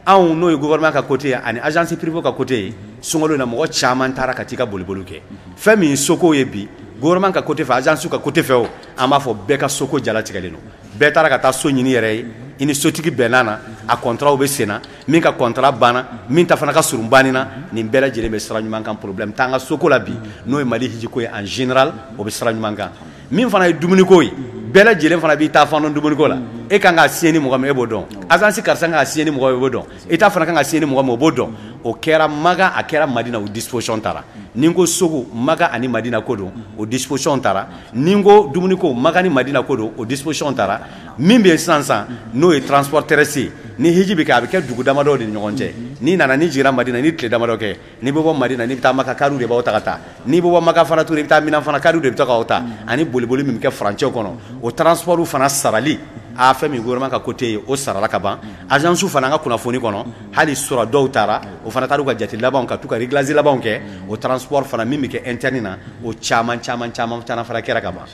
anw n'o ye gouvernement ka côté ye ani agence privée ka côté ye, sunkalo in na mɔgɔ caman taara ka t'i ka boliboliw kɛ. Fɛn min ye soko ye bi, gouvernement ka côté fɛ, agence ka côté fɛ, o an b'a fɔ bɛɛ ka soko jalatigɛlen don. Bɛɛ taara ka taa so ɲini yɛrɛ ye, i ni sotigi bɛnna na, a contrat bɛ sen na, min ka contrat banna, min ta fana ka surun banni na, nin bɛɛ lajɛlen bɛ sira ɲuman kan. Problème t'an ka soko la bi, n'o ye Mali hijiko ye en général, o bɛ sira ɲuman kan. Min fana ye dumuniko ye, bɛɛ lajɛlen fana b'i ta fan dɔn dumuniko la. E kan ka signer ni mɔgɔ min, e b'o dɔn. Agence karisa kan ka signer ni mɔgɔ min, e b'o dɔn. État fana kan ka signer ni mɔgɔ min, o b'o dɔn. O kɛra Maga, a kɛra Madina, o disposition taara. Ni n ko soko, Maga ani Madina ko don, o disposition taara. Ni n ko dumuniko, Maga ni Madina ko don, o disposition taara. Min bɛ yen sisan sisan, n'o ye transport terrestre ye, ni hiji bɛ kɛ, a bɛ kɛ dugu damadɔ de ni ɲɔgɔn cɛ. N'i nana, n'i jiginna Madina, ni tile damadɔ kɛ, n'i bɛ bɔ Madina, n'i bɛ taa Maka, kariw de b'aw ta ka taa. N'i bɛ bɔ Maka fana tuguni, i bɛ taa Mina fana, kariw de bɛ to k'aw ta, ani boliboli min bɛ kɛ furancɛw kɔnɔ, o transport fana sarali a fɛn min gouvernement ka côté ye, o sarala ka ban. Agence fana, an ka kunnafoni kɔnɔ, hali sura dɔw taara, o fana taara u ka jate labanw ka t'u ka réglage labanw kɛ. O transport fana min bɛ kɛ interne na, o caman caman caman caman fana kɛra ka ban.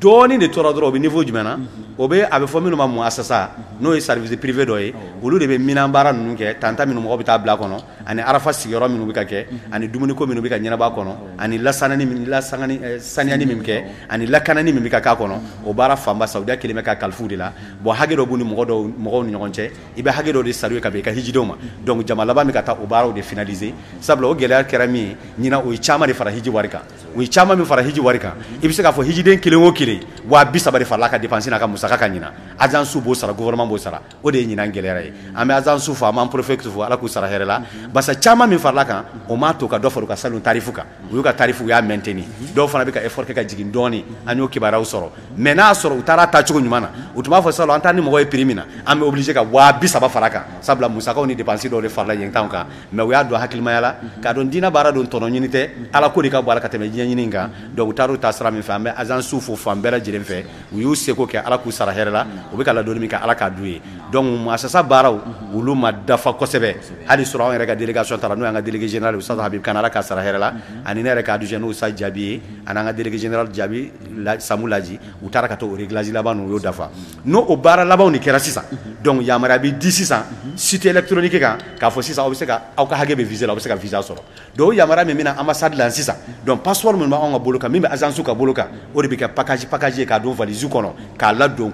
Dɔɔnin de tora dɔrɔn, o bɛ niveau jumɛn na? O bɛ, a bɛ fɔ minnu ma muasasa, n'o ye service privé dɔ ye. Olu de bɛ minan baara ninnu kɛ, tanta minnu mɔgɔ bɛ taa bila kɔnɔ, ani arafa sigiyɔrɔ minnu bɛ ka kɛ, ani dumuniko minnu bɛ ka ɲɛnabɔ a kɔnɔ, ani lasanani min lasangani saniyani min bɛ kɛ, ani lakanani min bɛ ka k'a kɔnɔ. O baara fanba, Saudiya kelen bɛ ka kalifu de la. Bon, hakɛ dɔ b'u ni mɔgɔ dɔw, mɔgɔw ni ɲɔgɔn cɛ, i bɛ hakɛ dɔ de sara u ye ka bɛn i ka hijidenw ma. Donc jama laban bɛ ka taa o baaraw de finaliser, sabula o gɛlɛya kɛra min ye ɲinan, o ye caman de fara hiji wari kan. O ye caman min fara hiji wari kan, i bɛ se k'a fɔ hijiden kelen o kelen 30 000 de farala ka dépense n'a ka musaka kan ɲinan. Agence b'o sara, gouvernement b'o sara. O de ye ɲinan gɛlɛya ye. An bɛ agence fo, an b'an préfet fo, Ala k'u sara hɛrɛ la. Barisa caman min farala kan, o m'a to ka dɔ fara u ka salon tarif kan. U y'u ka tarif, u y'a maintenir. Dɔw fana bɛ ka effort kɛ ka jigin dɔɔni, an y'o kibaruyaw sɔrɔ. Mais n'a y'a sɔrɔ u taara taacogo ɲuman na, u tun b'a fɔ salon an taa ni mɔgɔ ye prix min na, an bɛ obligé ka 30 000 fara kan, sabula musakaw ni dépense dɔw de farala yen kan. Mais u y'a dɔn hakilimaya la k'a dɔn diinɛ baara don, tɔnɔ ɲini tɛ, Ala ko de ka bɔ a la ka tɛmɛ diɲɛ ɲini kan. Donc u taar'o taa sira min fɛ, an bɛ agence fo fan bɛɛ lajɛlen fɛ. U y'u seko kɛ, Ala k'u sara hɛrɛ la. U bɛ ka ladonni min kɛ, Ala k'a d'u ye. Donc muasasa baaraw, olu ma dafa kosɛbɛ. Hali sɔrɔ anw yɛrɛ ka délégation taara, n'o y'an ka délégué général Ustaz Habib Kane, Ala k'a sara hɛrɛ la, ani ne yɛrɛ ka adjoint n'o Ustaz Jabi ye, ani an ka délégué général Jabi Samu Laji, u taara ka taa o réglage laban ninnu, u y'o dafa. N'o o baara labanw de kɛra sisan, donc yamaruya bɛ di sisan site électronique kan k'a fɔ sisan aw bɛ se ka aw ka hakɛ bɛ visa la, aw bɛ se ka visa sɔrɔ. Donc o yamaruya min bɛna ambassade la sisan, donc passeport min b'anw ka bolo kan, min bɛ agence ka bolo kan, o de bɛ kɛ package ye k'a don valise kɔnɔ k'a ladon.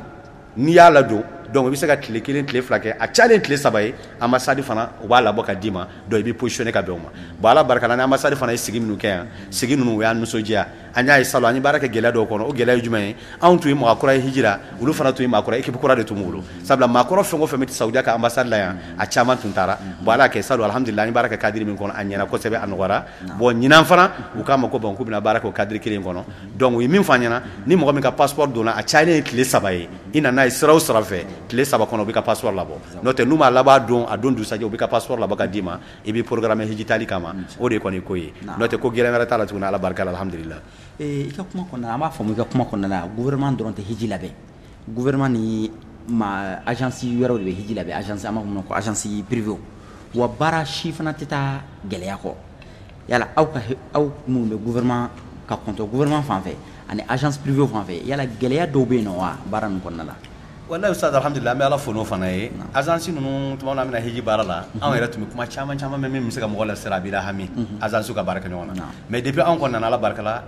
N'i y'a ladon, donc i bɛ se ka tile 1, tile 2 kɛ, a cayalen tile 3 ye, ambassade fana u b'a labɔ ka d'i ma. Donc i bɛ positionner ka bɛn o ma. Bon, Ala barika la, ni ambassade fana ye sigi minnu kɛ yan, sigi ninnu u y'an nisɔndiya. An y'a ye salon an ye baara kɛ gɛlɛya dɔw kɔnɔ. O gɛlɛya ye jumɛn ye? Anw tun ye mɔgɔ ye hijira, olu fana tun ye maakɔrɔ, équipe kura de tun b'u bolo, sabula maakɔrɔ fɛn o fɛn bɛ Saudiya ka ambassade la yan, a caman tun taara. Bon, Ala y'a kɛ salon, alhamdulillah, an ye baara kɛ cadre min kɔnɔ, a ɲɛna kosɛbɛ, a nɔgɔyara. Bon, ɲinan fana u k'a ma ko bon, k'u bɛna baara kɛ o cadre kelen kɔnɔ. Donc u ye min fɔ an ɲɛna, ni mɔgɔ min ka passeport donna, a cayalen ye tile 3 ye, i nana ye sira o sira fɛ, tile 3 kɔnɔ u bɛ ka passeport labɔ. N'o tɛ, n'u m'a laban don a don dugusajɛ, u bɛ ka passeport labɔ ka d'i ma, i b'i programme hiji tali kama. O de kɔni ko ye, n'o tɛ ko gɛlɛn wɛrɛ t'a la tuguni, Ala barika la, alhamdulillah. I ka kuma kɔnɔna, an b'a faamu i ka kuma kɔnɔna la, gouvernement dɔrɔn tɛ hiji labɛn. Gouvernement ni ma agence wɛrɛw de bɛ hiji labɛn, agence an b'a fɔ ko agence privé. Wa baara si fana tɛ taa gɛlɛya kɔ. Yala aw ka, aw minnu bɛ gouvernement ka compte, gouvernement fan fɛ ani agence privée fan fɛ, yala gɛlɛya dɔw bɛ yen nɔ wa baara ninnu kɔnɔna la? Wallahi ustaz, alhamdulillah, an bɛ Ala fo n'o fana ye. Agence ninnu, tuma min na an bɛna hiji baara la, anw yɛrɛ tun bɛ kuma caman caman mɛn min bɛ se ka mɔgɔ lasira, a b'i la hami agence ka baara kɛ ɲɔgɔn na. Mais depuis anw kɔni nana, Ala barika la,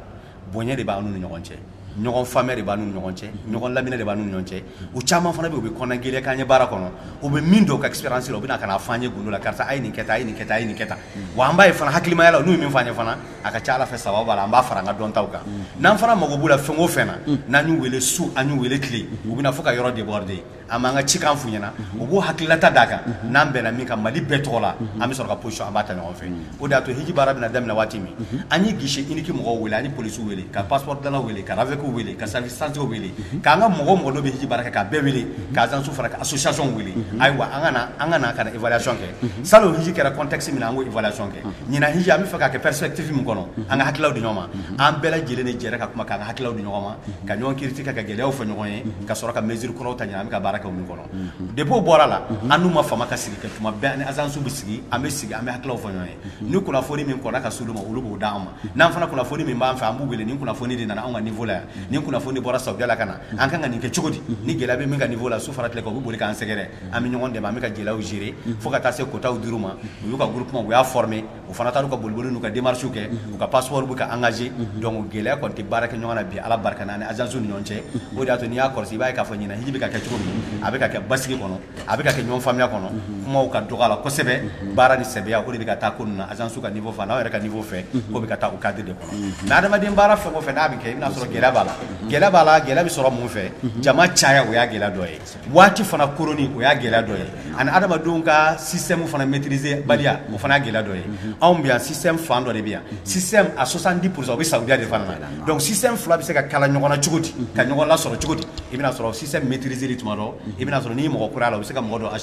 bonya de b'an n'u ni ɲɔgɔn cɛ, ɲɔgɔn faamuya de b'an n'u ni ɲɔgɔn cɛ, ɲɔgɔn laminɛ de b'an n'u ni ɲɔgɔn cɛ. U caman fana bɛ yen, u bɛ kɔnɔna k'an ye baara kɔnɔ, u bɛ min dɔn u ka expérience la, u bɛ na ka na fɔ an ye gundo la: karisa, a ye nin kɛ tan, a ye nin kɛ tan, a ye nin kɛ tan. Wa an b'a ye fana hakilimaya la, n'u ye min fɔ an ye fana, a ka ca Ala fɛ sababu b'a la, an b'a fara an ka dɔntaw kan. N'an fana mago b'u la fɛn o fɛn na, n'an y'u wele su, an y'u wele tile, u bɛ na fo ka yɔrɔ déborder, an b'an ka cikan f'u ɲɛna, u b'o hakililata d'a kan. N'an bɛnna min kan Mali bɛɛ tɔgɔ la, an bɛ sɔrɔ ka position, an b'a ta ɲɔgɔn fɛ. O de y'a to hiji baara bɛna daminɛ waati min, an ye guichet unique mɔgɔw wele, an ye polisiw wele, ka passeport dilannaw wele, ka RAVEC wele, ka service santé wele, k'an ka mɔgɔ o mɔgɔ n'o bɛ hiji baara kɛ, k'a bɛɛ wele, ka agence fana, ka association wele. Ayiwa, an ka na ka na évaluation kɛ. Salon hiji kɛra contexte min na, an k'o évaluation kɛ. Ɲinan hiji, an bɛ fɛ k'a kɛ perspective min kɔnɔ, an ka hakililaw di ɲɔgɔn ma. An bɛɛ lajɛlen de jɛra ka kuma, k'an ka hakililaw di ɲɔgɔn ma, ka ɲɔgɔn critique, ka gɛlɛyaw fɔ ɲɔgɔn ye, ka sɔrɔ ka mesure kuraw ta ɲinan an bɛ ka baara kɛ o min kɔnɔ. Depuis o bɔra la, an n'u ma fama ka sigi kɛ. Tuma bɛɛ ani agence bɛ sigi, an bɛ sigi, an bɛ hakililaw fɔ ɲɔgɔn ye. Ni kunnafoni min kɔnna ka s'olu ma, olu b'o d'an ma. N'an fana kunnafoni min b'an fɛ, an b'u wele: nin kunnafoni de nana anw ka niveau la yan, nin kunnafoni bɔra Saudiya la ka na, an kan ka nin kɛ cogo di? Ni gɛlɛya bɛ min ka niveau la, su fara tile kan, u bɛ boli k'an sɛgɛrɛ, an bɛ ɲɔgɔn dɛmɛ, an bɛ ka gɛlɛyaw gérer fo ka taa se quotaw dir'u ma. U y'u ka groupement, u y'a former, u fana taara u ka boliboli n'u ka démarches kɛ, u ka passeport bɛ ka engager. Donc gɛlɛya kɔni tɛ baara kɛ ɲɔgɔn na bi, Ala barika na, ani agence ni ɲɔgɔn cɛ. O de y'a to n'i y'a kɔlɔsi, i b'a ye k'a fɔ ɲinan hiji bɛ ka kɛ cogo min, a bɛ ka kɛ basigi kɔnɔ, a bɛ ka kɛ ɲɔgɔn faamuya kɔnɔ, kumaw ka dɔgɔ a la kosɛbɛ, baara ni sɛbɛya, o de bɛ ka taa ko ninnu na, agence ka niveau fɛ, n'aw yɛrɛ ka niveau fɛ, ko bɛ ka taa o cadre de kɔnɔ. Mais adamaden baara fɛn o fɛn n'a bɛ kɛ, i bɛna sɔrɔ gɛlɛya b'a la. Gɛlɛya b'a la, gɛlɛya bɛ sɔrɔ mun fɛ? Jama caya, o y'a gɛlɛya dɔ ye. Waati fana koroni, o y'a gɛlɛya dɔ ye. Ani adamadenw ka système fana maîtriser baliya, o fana y'a gɛlɛya dɔ ye. Anw bɛ yan, système fan dɔ de bɛ yan, système à 70 %, o bɛ Saudiya de fana na. Donc système fila bɛ se ka kala ɲɔgɔn na cogo di, ka ɲɔgɔn lasɔrɔ cogo di? I bɛna sɔrɔ système maîtriser tuma dɔ, i bɛna sɔrɔ n'i ye mɔgɔ kura la, o bɛ se ka mɔgɔ dɔ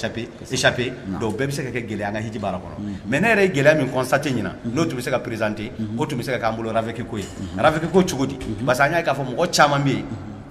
échapper. Donc bɛɛ bɛ se ka kɛ gɛlɛya an ka hiji baara kɔnɔ. Mais ne yɛrɛ ye gɛlɛya min constater ɲinan, n'o tun bɛ se ka présenter, o tun bɛ se ka k'an bolo RAVEC ko ye. RAVEC ko cogo di? Parce que an y'a ye k'a fɔ mɔgɔ caman bɛ yen.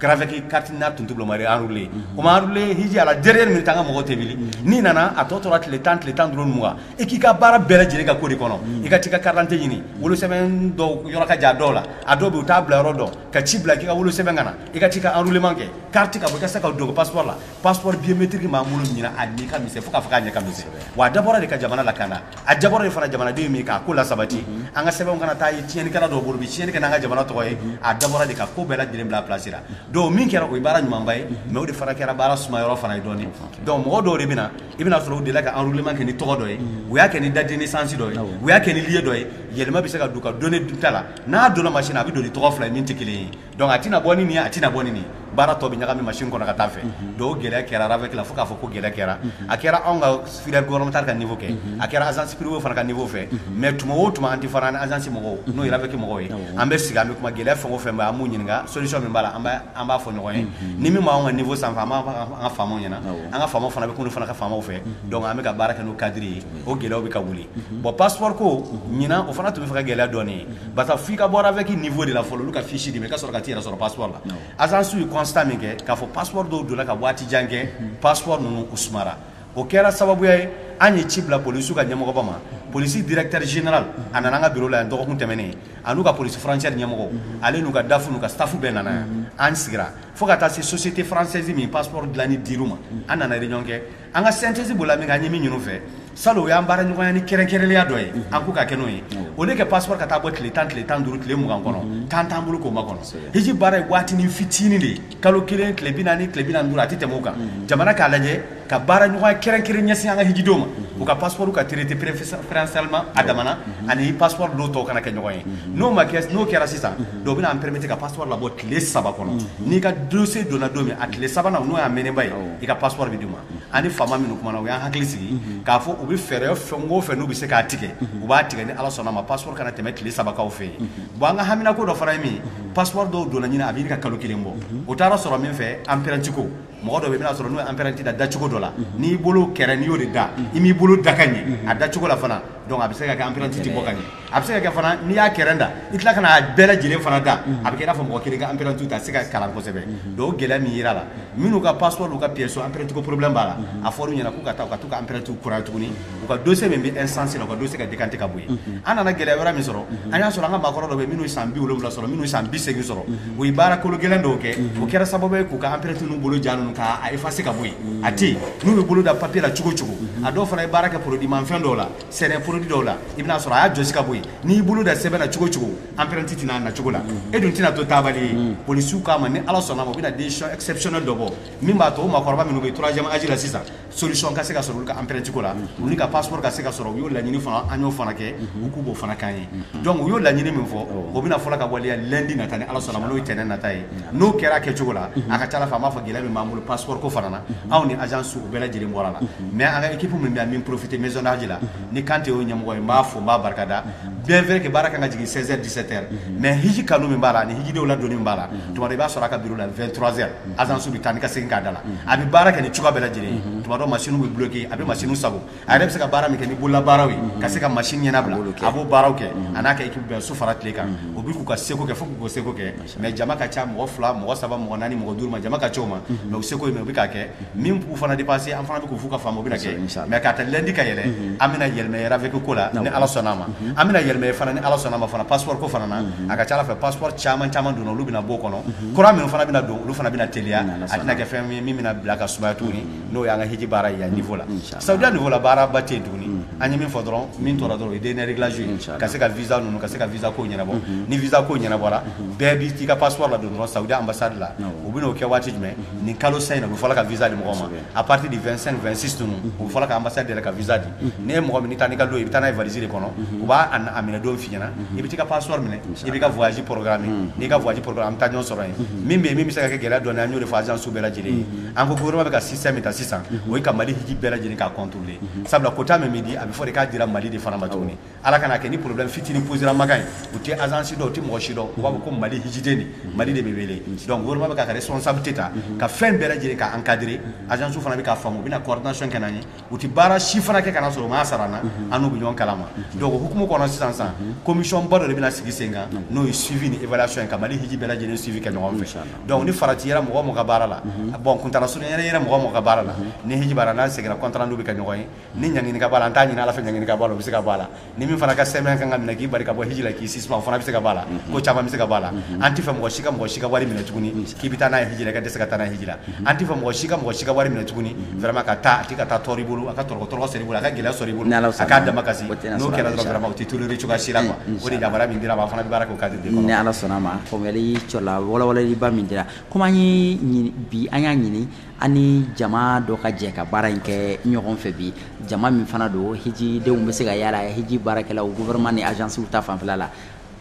RAVEC carte n'a tun tɛ bila o ma enrôler, o ma enrôler hiji à la dernière minute. An ka mɔgɔw tɛ wuli n'i nana a tɔ tora tile 10, tile 15, 20, i k'i ka baara bɛɛ lajɛlen ka ko de kɔnɔ. I ka t'i ka carte d'identité ɲini, wolosɛbɛn dɔw yɔrɔ ka jan dɔw la, a dɔw bɛ yen u t'a bila yɔrɔ dɔn, ka ci bila k'i ka wolosɛbɛn ka na, i ka t'i ka enrôlement kɛ, carte ka bɔ, i ka se ka don passeport la. Passeport biométrique b'an bolo ɲinan, a ɲɛ ka misɛn fo k'a fɔ k'a ɲɛ ka misɛn. Wa a dabɔra de ka jamana lakana, a dabɔra de fana jamanaden min k'a ko lasabati, an ka sɛbɛnw kana taa ye tiɲɛnikɛla dɔw bolo bi tiɲɛni kɛ n'an ka jamana tɔgɔ ye. A dabɔra de ka ko bɛɛ lajɛlen bila place la. Donc min kɛra, o ye baara ɲumanba ye, mais o de fana kɛra baara sumayɔrɔ fana ye dɔɔni. Donc mɔgɔ dɔw de bɛ na, i bɛna sɔrɔ u delila ka enrôlement kɛ ni tɔgɔ dɔ ye, u y'a kɛ ni date de naissance dɔ ye, u y'a kɛ ni lieu dɔ ye. Yɛlɛma bɛ se ka don ka données ta la, n'a donna machine na, a bɛ don ni tɔgɔ fila ye min tɛ kelen ye. Donc a tɛna bɔ ni nin ye, a tɛna bɔ ni nin ye, baara tɔ bɛ ɲagami machine kɔnɔ ka taa fɛ. Donc o gɛlɛya kɛra RAVEC la fo k'a fɔ ko gɛlɛya kɛra. A kɛra anw ka filière gouvernementale ka niveau kɛ, a kɛra agence privée fana ka niveau fɛ. Mais tuma o tuma, an tɛ fara ni agence mɔgɔw, n'o ye RAVEC mɔgɔw ye, an bɛ sigi, an bɛ kuma. Gɛlɛya fɛn o fɛn bɛ, an b'u ɲininka solution min b'a la, an b'a fɔ ɲɔgɔn ye. Ni min b'anw ka niveau sanfɛ, an b'a fɔ an ka faamaw ɲɛna, an ka faamaw fana bɛ k'olu fana ka faamaw fɛ. Donc an bɛ ka baara kɛ n'o cadre ye, o gɛlɛyaw bɛ ka wuli. Bon, passeport ko ɲinan, o fana tun bɛ fɛ ka gɛlɛya dɔɔni ye, barisa f'i ka bɔ RAVEC niveau de la fɔlɔ, olu ka fiche d'i ma, i ka sɔrɔ ka t'i yɛrɛ sɔrɔ passeport la. Agence ye constat min kɛ k'a fɔ passeport dɔw donna ka waati jan kɛ, passeport ninnu u sumara. O kɛra sababuya ye an ye ci bila polisiw ka ɲɛmɔgɔba ma. Polisi directeur général, a nana an ka bureau la yan dɔgɔkun tɛmɛnen, a n'u ka polisi frontière ɲɛmɔgɔ, ale n'u ka DAF n'u ka staff bɛɛ nana yan. An sigira fo ka taa se société française min passeport dilanni dir'u ma, an nana réunion kɛ. An ka synthèse b'o la min kɛ, an ye min ɲini u fɛ salon, o y'an baara ɲɔgɔnya ni kɛrɛnkɛrɛnnenya dɔ ye, an ko ka kɛ n'o ye. O de kɛ passeport ka taa bɔ tile 10, tile 15, tile 20 kɔnɔ, temps t'an bolo k'o makɔnɔ. Hiji baara ye waatinin fitinin de ye, kalo 1, tile 40, tile 45, a tɛ tɛmɛ o kan. Jamana k'a lajɛ ka baara ɲɔgɔnya kɛrɛnkɛrɛn ɲɛsin an ka hijidenw ma, u ka passeport ka traité préférentiellement a damana ani passeport dɔw tɔw kana kɛ ɲɔgɔn ye. N'o ma kɛ, n'o kɛra sisan, dɔw bɛna an permettre ka passeport labɔ tile 3 kɔnɔ. N'i ka dossier donna don min, a tile sabanan, n'o y'a mɛnenba ye, i ka passeport bɛ d'u ma. Ani faama minnu kumana, u y'an hakili sigi k'a fɔ u bɛ fɛɛrɛ fɛn o fɛn n'u bɛ se k'a tigɛ, u b'a tigɛ ni Ala sɔnna ma, passeport kana tɛmɛ tile 3 kaw fɛ yen. Bon, an ka haminako dɔ fana ye min ye, passeport dɔw donna ɲini, a bɛ ɲini ka kalo 1 bɔ. O taara sɔrɔ min fɛ, empreinte ko, mɔgɔ dɔ bɛ yen, i bɛna sɔrɔ n'o ye empreinte da dacogo dɔ la, n'i bolo kɛrɛ, n'i y'o de da, i m'i bolo da ka ɲɛ a dacogo la fana, donc a bɛ se ka kɛ empreinte tɛ bɔ ka ɲɛ. A bɛ se ka kɛ fana, n'i y'a kɛrɛ da, i tila ka n'a bɛɛ lajɛlen fana da, a bɛ kɛ i n'a fɔ mɔgɔ kelen ka empreinte ta, a tɛ se ka kalan kosɛbɛ. Donc o gɛlɛya min yera la, minnu ka passeport n'u ka pièce empreinte ko problème b'a la, a fɔr'u ɲɛna k'u ka taa u ka t'u ka empreinte kura tuguni, u ka dossier min bɛ instance la, u ka dossier ka décanter ka bɔ yen. An nana gɛlɛya wɛrɛ min sɔrɔ, an y'a sɔrɔ an ka maakɔrɔ dɔ bɛ yen minnu ye san 70 sɔrɔ, minnu ye san 80 sɔrɔ, u ye baara kolo gɛlɛn dɔw kɛ, o kɛra sababu ye k'u ka empreinte n'u bolo ja ninnu k'a effacer ka bɔ yen, a tɛ yen. N'u bɛ bolo da papier la cogo o cogo, a dɔw fana ye baara kɛ produit manfɛn dɔw la, sɛnɛ produit dɔw la, i bɛna sɔrɔ a y'a jɔsi ka bɔ yen. N'i bolo da sɛbɛn na cogo o cogo, empreinte tɛna na cogo la, e dun tɛna to taabali ye. Polisiw k'a ma, ni Ala sɔnna ma, u bɛna décision exceptionnelle dɔ bɔ min b'a to o maakɔrɔba minnu bɛ troisième âge la sisan, solution ka se ka sɔrɔ olu ka empreinte ko la, olu ka passeport ka se ka sɔrɔ. U y'o laɲini fana, an y'o fana kɛ, u k'u b'o fana k'an ye. Donc u y'o laɲini min fɔ, o bɛna fɔlɔ ka waleya lundi nata, ni Ala sɔnna ma, n'o ye tɛnɛn nata ye. N'o kɛra kɛcogo la, a ka ca Ala fɛ, an b'a fɔ gɛlɛya min b'an bolo passeport ko fana na, anw ni agence u bɛɛ lajɛlen bɔra la. Mais an ka équipe min bɛ yan, min profiter maison d'âge la, ni Kante y'o ɲɛmɔgɔ ye, n b'a fo, n b'a barikada. Bien vrai que baara kan ka jigin 16 heures, 17 heures, mais hiji kanu min b'a la ani hijidenw ladonni min b'a la, tuma dɔ i b'a sɔrɔ a ka bureau la 23 heures, agence bɛ taa ni ka segin k'a da la, a bɛ baara kɛ ni cogoya bɛɛ lajɛlen ye. Tuma dɔ machine bɛ bloqué, a bɛ machine sago, a yɛrɛ bɛ se ka baara min kɛ ni bololabaaraw ye ka se ka machine ɲɛnabila, a b'o baaraw kɛ, a n'a ka équipe bɛɛ su fara tile kan, o bɛ k'u ka seko kɛ fo k'u ka seko kɛ. Mais jama ka ca, mɔgɔ 2, mɔgɔ 3, mɔgɔ 4, mɔgɔ 5 ma, jama ka ca o ma, mais u seko ye, mais u bɛ k'a kɛ min b'u fana dépasser, an fana bɛ k'u f'u ka faamu, o bɛna kɛ. Mais k'a ta lundi ka yɛlɛ, an bɛna yɛlɛmɛ RAVEC ko la ni Ala sɔnna a ma. An bɛna yɛlɛmɛ fana ni Ala sɔnna a ma fana passeport ko fana na. A ka ca Ala fɛ, passeport caman caman donna, olu bɛna bɔ o kɔnɔ, kura minnu fana bɛna don, olu fana bɛna teliya, a tɛna kɛ fɛn ye min bɛna bila ka sumaya tuguni. N'o y'an ka hiji baara ye yan niveau la. Saudiya niveau la, baaraba tɛ yen tuguni. An ye min fɔ dɔrɔn, min tora dɔrɔn, o ye dernier réglage ye, ka se ka visa ninnu, ka se ka visa ko ɲɛnabɔ. Ni visa ko ɲɛnabɔra, bɛɛ b'i ka passeport la don dɔrɔn Saudiya ambassade la. U bɛn'o kɛ waati jumɛn? Nin kalo san in na, u bɛ fɔlɔ ka visa di mɔgɔw ma à partir du 25, 26 ninnu, u bɛ fɔlɔ ka ambassade yɛrɛ ka visa di. N'i ye mɔgɔ min, n'i taa n'i ka don, i bɛ taa n'a ye valise de kɔnɔ, u b'a a minɛ don f'i ɲɛna, i bɛ t'i ka passeport minɛ, i b'i ka voyage programme. N'i ka voyage programme, an bɛ taa ɲɔgɔn sɔrɔ yen. Min bɛ yen, min bɛ se ka kɛ gɛlɛya dɔɔni, an y'o de fɔ agence bɛɛ lajɛlen ye. An ko gouvernement bɛ ka système min ta sisan, O ye ka Mali hiji bɛɛ lajɛlen k'a contrôler, sabula quota min bɛ di, a bɛ fɔ de k'a dira Mali de fana ma tuguni. Ala kana kɛ ni problème fitinin posera Makan ye, u tɛ agence dɔn, u tɛ mɔgɔ si dɔn, u b'a fɔ ko Mali hijiden de, Mali de bɛ wele. Donc gouvernement bɛ k'a ka responsabilité ta ka fɛn bɛɛ lajɛlen ka encadrer. Agence fana bɛ k'a faamu, u bɛna coordination kɛ n'an ye. U tɛ baara si fana kɛ ka na sɔrɔ u m'a sara an na, an n'u bɛ ɲɔgɔn kalama. Donc o hukumu kɔnɔ sisan sisan, commission ba dɔ de bɛna sigi sen kan, n'o ye suivi ni évaluation ye, ka Mali hiji bɛɛ lajɛlen suivi kɛ ɲɔgɔn fɛ. Donc ni farati yera mɔgɔ o mɔgɔ ka baara la, bon, kuntala surunya yɛrɛ mɔgɔ o mɔgɔ ka baara la, ni hiji b'a la, n'an seginna, compte rendu bɛ kɛ ɲɔgɔn ye. Ni ɲangini ka b'a la, an t'a ɲini Ala fɛ ɲangini ka b'a la, o bɛ se ka bɔ a la. Ni min fana ka sɛbɛn kan ka minɛ k'i bali ka bɔ hiji la, k'i suspend, o fana bɛ se ka bɔ a la. Ko caman bɛ se ka bɔ a la. An tɛ fɛ mɔgɔ si ka mɔgɔ si ka wari minɛ tuguni k'i bɛ taa n'a ye hiji la, i ka dɛsɛ ka taa n'a ye hiji la. An tɛ fɛ mɔgɔ si ka mɔgɔ si ka wari minɛ tuguni vraiment ka taa, a tɛ ka taa tɔɔrɔ i bolo, a ka tɔrɔgɔ tɔrɔgɔ sɔrɔ i bolo, a ka gɛlɛya sɔrɔ i bolo, a k'a dama kasi. N'o kɛra dɔrɔn, vraiment, o tɛ tolérer cogoya si la quoi. O de yamaruya min dira ma, an fana bɛ baara kɛ o cadre de kɔnɔ. Ni Ala sɔnna a ma, faamuyali cɔla walawalaliba min dira, komi an ye bi, an y'a ɲini an ni jama dɔ ka jɛ ka baara in kɛ ɲɔgɔn fɛ bi. Jama min fana don, hijidenw bɛ se ka yala, hiji baarakɛlaw, gouvernement ni agence ta fanfɛla la,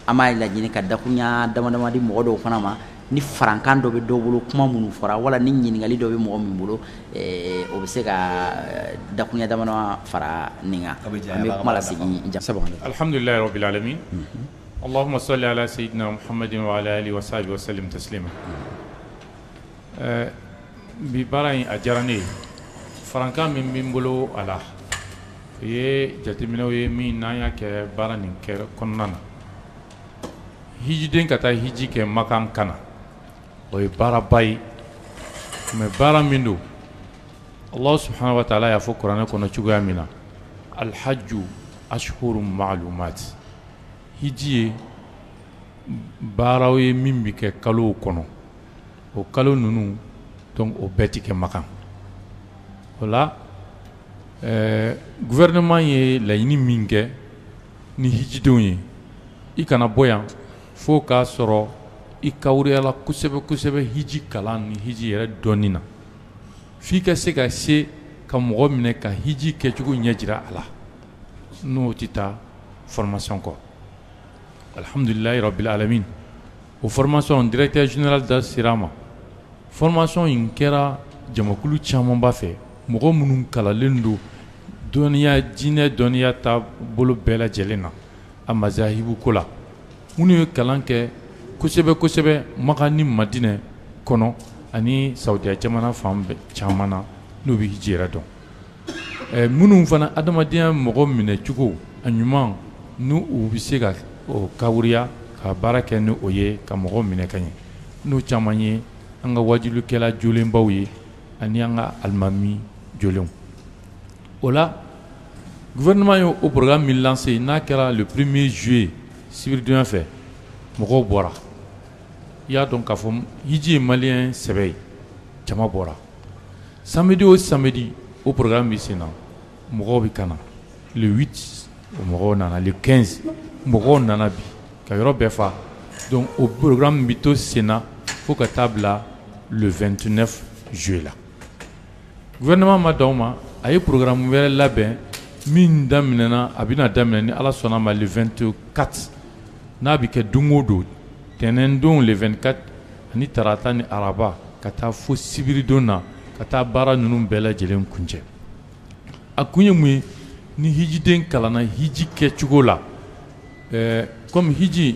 an b'a laɲini ka dakurunya dama dama di mɔgɔ dɔw fana ma. Ni farankan dɔ bɛ dɔw bolo kuma minnu fɔra, wala ni ɲininkali dɔ bɛ mɔgɔ min bolo, o bɛ se ka dakurunya dama dama fara nin kan. An bɛ kuma lasegin. Alhamdulilayi rabbil alamin, allahumma salli ala sayyidina Muhammadin wa ala alihi wa sahbihi wa sallim taslima. Bi baara in a diyara ne ye. Farankan min bɛ n bolo a la, o ye jateminɛw ye min n'an y'a kɛ baara nin kɛ kɔnɔna na. Hijiden ka taa hiji kɛ Makan ka na, o ye baaraba ye, mais baara min don, Allah subhanahu wa ta'ala y'a fɔ kuranɛ kɔnɔ cogoya min na: alhajju ashhurun ma'lumat. Hiji ye baaraw ye min bɛ kɛ kalow kɔnɔ. O kalo ninnu, donc, o bɛɛ ti kɛ Makan. O la, gouvernement ye laɲini min kɛ ni hijidenw ye, i kana bɔ yan fo k'a sɔrɔ i kawuruyala kosɛbɛ kosɛbɛ hiji kalan ni hiji yɛrɛ dɔnni na, f'i ka se ka se ka mɔgɔ minɛ ka hiji kɛcogo ɲɛ jira a la, n'o tɛ taa formation kɔ. Alhamdulilayi rabbil alamin, o formation, directeur général da sera a ma. Formation in kɛra jamakulu camanba fɛ, mɔgɔ minnu kalalen don dɔnniya, diinɛ dɔnniya ta bolo bɛɛ lajɛlen na, a mazahibu ko la, minnu ye kalan kɛ kosɛbɛ kosɛbɛ Makan ni Madinɛ kɔnɔ ani Saudiya jamana fan bɛɛ caman na, n'u bɛ hiji yɛrɛ dɔn, minnu fana adamadenya mɔgɔ minɛ cogo a ɲuman, n'u u bɛ se ka o kawuriya ka baara kɛ ni o ye ka mɔgɔw minɛ ka ɲɛ, n'o caman ye an ka wajulikɛla jolenbaw ye ani an ka alimami jolenw. O la, gouvernement ye o programme min lancé, n'a kɛra le 1er juillet, sibiridonya fɛ, mɔgɔw bɔra. I y'a dɔn k'a fɔ hiji ye malien sɛbɛ ye, jama bɔra. Samedi o samedi, o programme bɛ sen na, mɔgɔw bɛ ka na. Le 8, o mɔgɔw nana, le 15, mɔgɔw nana bi ka yɔrɔ bɛɛ fa. Donc o programme bɛ to sen na fo ka taa bila le 29 juillet la. Gouvernement ma dan o ma, a ye programme wɛrɛ labɛn min daminɛna, a bɛna daminɛ ni Ala sɔnna ma le 24, n'a bɛ kɛ don o don, tɛnɛn don le 24 ani tarata ni araba, ka taa fo sibiridon na, ka taa baara ninnu bɛɛ lajɛlen kuncɛ. A kun ye mun ye? Ni hijiden kalanna hiji kɛcogo la, comme hiji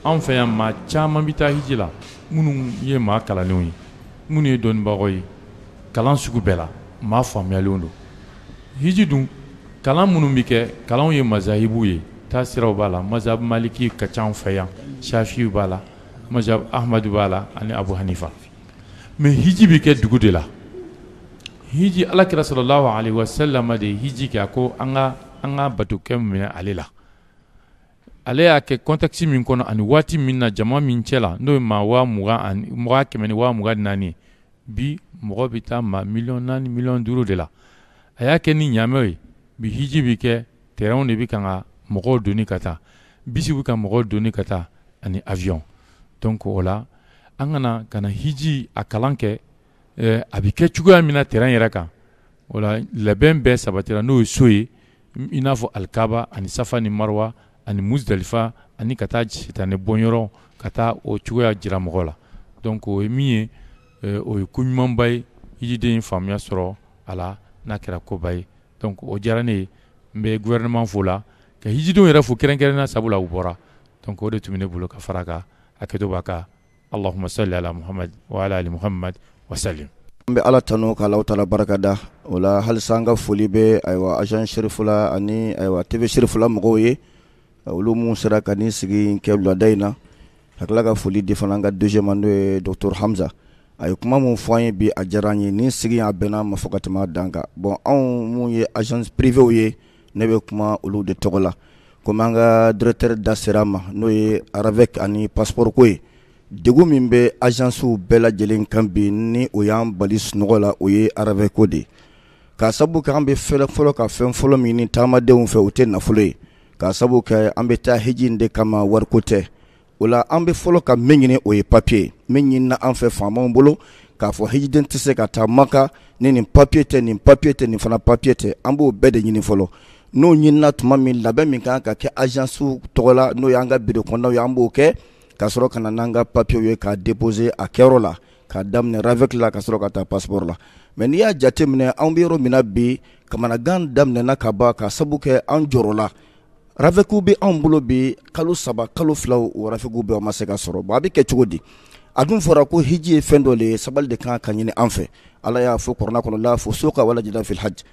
anw fɛ yan, maa caman bɛ taa hiji la minnu ye maa kalanlenw ye, minnu ye dɔnnibagaw ye kalan sugu bɛɛ la, maa faamuyalenw don. Hiji dun, kalan minnu bɛ kɛ, kalanw ye mazahibu ye, taasiraw b'a la. Mazhab maliki ka ca anw fɛ yan, shafi'i b'a la, mazhab ahmadu b'a la ani Abu Hanifa. Mais hiji bɛ kɛ dugu de la. Hiji, Alakira sallallahu alaihi wasallam de ye hiji kɛ. A ko an ka bato kɛ minɛ ale la. Ale y'a kɛ contexte min kɔnɔ ani waati min na, jama min cɛ la, n'o ye maa 20 000 ani mɔgɔ 124 000. Bi mɔgɔ bɛ taa maa 4 miliyɔn, 5 miliyɔn de la. A y'a kɛ ni ɲaamɛ ye. Bi hiji bɛ kɛ, terrain de bɛ kan ka mɔgɔw doni ka taa, bisi bɛ ka mɔgɔw doni ka taa ani avion. Donc o la, an kana ka na hiji a kalan kɛ, a bɛ kɛ cogoya min na terrain yɛrɛ kan. O la, labɛn bɛɛ sabatira, n'o ye so ye, i n'a fɔ Alikaba ani Safa ni Marwa ani Muzdalifa, ani ka taa sitanɛ bɔnyɔrɔ, ka taa o cogoya jira mɔgɔ la. Donc o ye min ye, o ye ko ɲumanba ye. Hijiden ye faamuya sɔrɔ. a la n'a kɛra koba ye. Donc o diyara ne ye, n bɛ gouvernement fo la, ka hijidenw yɛrɛ fo kɛrɛnkɛrɛnnenya sabula u bɔra. Donc o de tun bɛ ne bolo ka fara a kan. Hakɛto b'a kan. Allahumma salli ala Muhammad wa ala ali Muhammad wa sallim. An bɛ Ala tanu ka Alahu taala barika da. O la halisa an ka foli bɛ ayiwa agence Cherifula ani ayiwa TV Cherifula mɔgɔw ye, olu minnu sera ka nin sigi in kɛ wulada in na. Ka tila ka foli di fana an ka DG ma, n'o ye docteur Hamza. A ye kuma min fɔ an ye bi, a diyara an ye. Nin sigi a bɛnna an ma fo ka tɛmɛ a dan kan. Bon, anw mun ye agence privée ye, ne bɛ kuma olu de tɔgɔ la. Komi an ka directeur da sera a ma, n'o ye RAVEC ani passeport ko ye. Degun min bɛ agences bɛɛ lajɛlen kan bi, ni o y'an bali sunɔgɔ la, o ye RAVEC ko de ye. K'a sabu kɛ an bɛ fɛlɛ fɔlɔ ka fɛn fɔlɔ min ɲini taamadenw fɛ, o tɛ nafolo ye. K'a sabu kɛ an bɛ taa hiji in de kama, wariko tɛ. O la an bɛ fɔlɔ ka min ɲini, o ye papier. Min ɲinina an fɛ faamaw bolo, k'a fɔ hijiden tɛ se ka taa Maka ni nin papier tɛ, nin papier tɛ, nin fana papier tɛ. An b'o bɛɛ de ɲini fɔlɔ. N'o ɲinina tuma min, labɛn min kan ka kɛ agence tɔgɔ la, n'o y'an ka bureau kɔnɔnaw ye, an b'o kɛ ka sɔrɔ ka na n'an ka papier ye k'a déposer a kɛyɔrɔ la, k'a daminɛ RAVEC la ka sɔrɔ ka taa passeport la. Mais n'i y'a jateminɛ, anw bɛ yɔrɔ min na bi, kamanagan daminɛna ka ban, ka sabu kɛ an jɔrɔ la. RAVEC bɛ anw bolo bi, kalo 3, kalo 2, o RAVEC bɛɛ ma se ka sɔrɔ. Bon, a bɛ kɛ cogo di? A dun fɔra ko hiji ye fɛn dɔ de ye, sabali de kan ka ɲini an fɛ. Ala y'a fɔ kuranɛ kɔnɔ, la fusuka wala jidala fil hajj.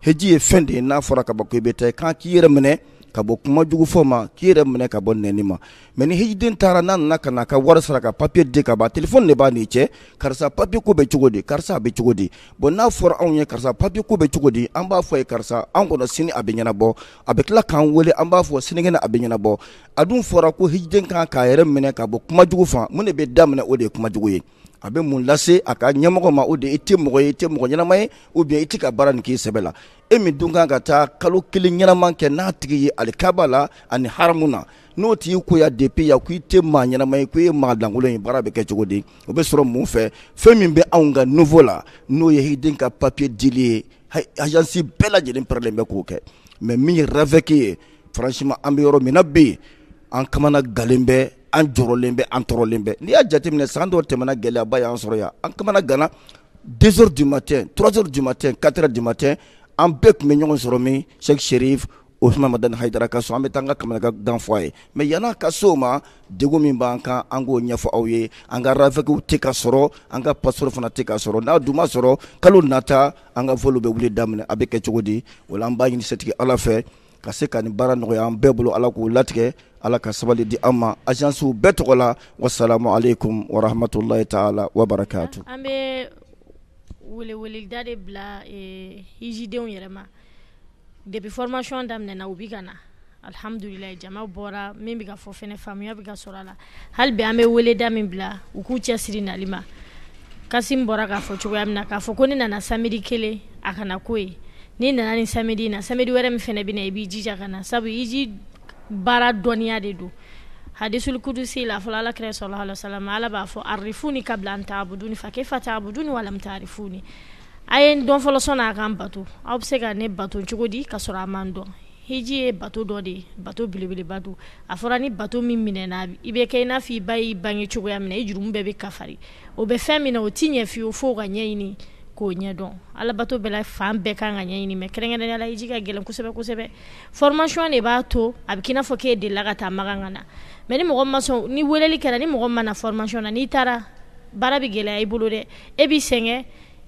Hiji ye fɛn de ye, n'a fɔra ka bɔ ko i bɛ taa, i kan k'i yɛrɛ minɛ ka bɔ kuma jugu fɔ ma, k'i yɛrɛ minɛ ka bɔ nɛni ma. Mais ni hijiden taara, n'a nana ka n'a ka wari sara, ka papier di ka ban, téléphone de b'a n'i cɛ: karisa, papier ko bɛ cogo di? Karisa, a bɛ cogo di? Bon, n'a fɔra anw ye karisa, papier ko bɛ cogo di, an b'a fɔ ye karisa, an kɔnɔ sini a bɛ ɲɛnabɔ. A bɛ tila k'an wele, an b'a fɔ sinikɛnɛ a bɛ ɲɛnabɔ. A dun fɔra ko hijiden kan k'a yɛrɛ minɛ ka bɔ kuma jugu fan. Mun de bɛ daminɛ? O de ye kuma jugu ye. A bɛ mun lase a ka ɲɛmɔgɔ ma? O de i tɛ mɔgɔ ye, i tɛ mɔgɔ ɲɛnama ye, ou bien i tɛ ka baara nin k'i sɛbɛ la. E min dun kan ka taa kalo 1 ɲɛnama kɛ n'a tigi ye alikaba la ani haramu na, n'o tigi ko ya depuis yan k'i tɛ maa ɲɛnama ye, k'i ye maa lankolon ye, baara bɛ kɛ cogo di? O bɛ sɔrɔ mun fɛ? Fɛn min bɛ anw ka niveau la, n'o ye hijiden ka papier dili ye, agence bɛɛ lajɛlen pɛrɛlen bɛ k'o kɛ. Mais min ye RAVEC ye, franchement, an bɛ yɔrɔ min na bi, an kamana galen bɛ, an jɔrɔlen bɛ, an tɔɔrɔlen bɛ. N'i y'a jateminɛ, san dɔw tɛmɛna, gɛlɛyaba y'an sɔrɔ yan. An kamana gana 2 heures du matin, 3 heures du matin, 4 heures du matin, an bɛɛ tun bɛ ɲɔgɔn sɔrɔ min Cheikh Cherif Ousmane Madani Haidara ka so, an bɛ taa an ka kamanagan gan fɔ a ye. Mais yann'a ka se o ma, degun min b'an kan, an k'o ɲɛfɔ aw ye. An ka RAVECw tɛ ka sɔrɔ, an ka passeport fana tɛ ka sɔrɔ. N'a dun ma sɔrɔ, kalo nata an ka vol bɛ wuli daminɛ, a bɛ kɛ cogo di? O la an b'a ɲini setigi Ala fɛ ka se ka nin baara nɔgɔya an bɛɛ bolo. Ala k'o latigɛ, Ala ka sabali di an ma agences bɛɛ tɔgɔ la. Wasalamu aleykum wa rahmatulahi taala wa barakatu. An bɛ weleweleda de bila hijidenw yɛrɛ ma. Depuis formation daminɛna, u bi ka na, alhamdulilayi, jama bɔra. Min bɛ ka fɔ fɛnɛ, faamuya bɛ ka sɔrɔ a la. Hali bi an bɛ weleda min bila, u k'u cɛsiri nali ma. Kasim bɔra k'a fɔ cogoya min na, k'a fɔ ko ne nana samedi 1, a kana ko ye. N'i nana ni samedi na, samedi wɛrɛ min fɛnɛ bɛ na, i b'i jija ka na, sabu hiji baara dɔnniya de don. Hadisul kudusi la fɔlɔ, Ala kira sallallahu alaihi wasallam, Ala b'a fɔ: arifuni kabla an ta'buduni fa kayfa ta'buduni wa lam ta'rifuni. A ye n dɔn fɔlɔ sɔnni a k'an bato. Aw bɛ se ka ne bato cogo di ka sɔrɔ a man dɔn? Hiji ye bato dɔ de ye, bato belebeleba don. A fɔra ni bato min minɛna, i bɛ kɛ i n'a fɔ i ba y'i bange cogoya min na, i jurumu bɛɛ bɛ kafari. O bɛ fɛn min na, o ti ɲɛ fiyewu fo ka ɲɛɲini k'o ɲɛdɔn. Ala bato bɛɛ la, fan bɛɛ kan ka ɲɛɲini, mais kɛrɛnkɛrɛnnenya la hiji ka gɛlɛn kosɛbɛ kosɛbɛ. Formation de b'a to a bɛ k'i n'a fɔ k'e delila ka taa Makan ka na. Mais ni mɔgɔ ma sɔn, ni weleli kɛra, ni mɔgɔ ma na formation na, n'i taara, baara bɛ gɛlɛya i bolo dɛ. E b'i sɛgɛn,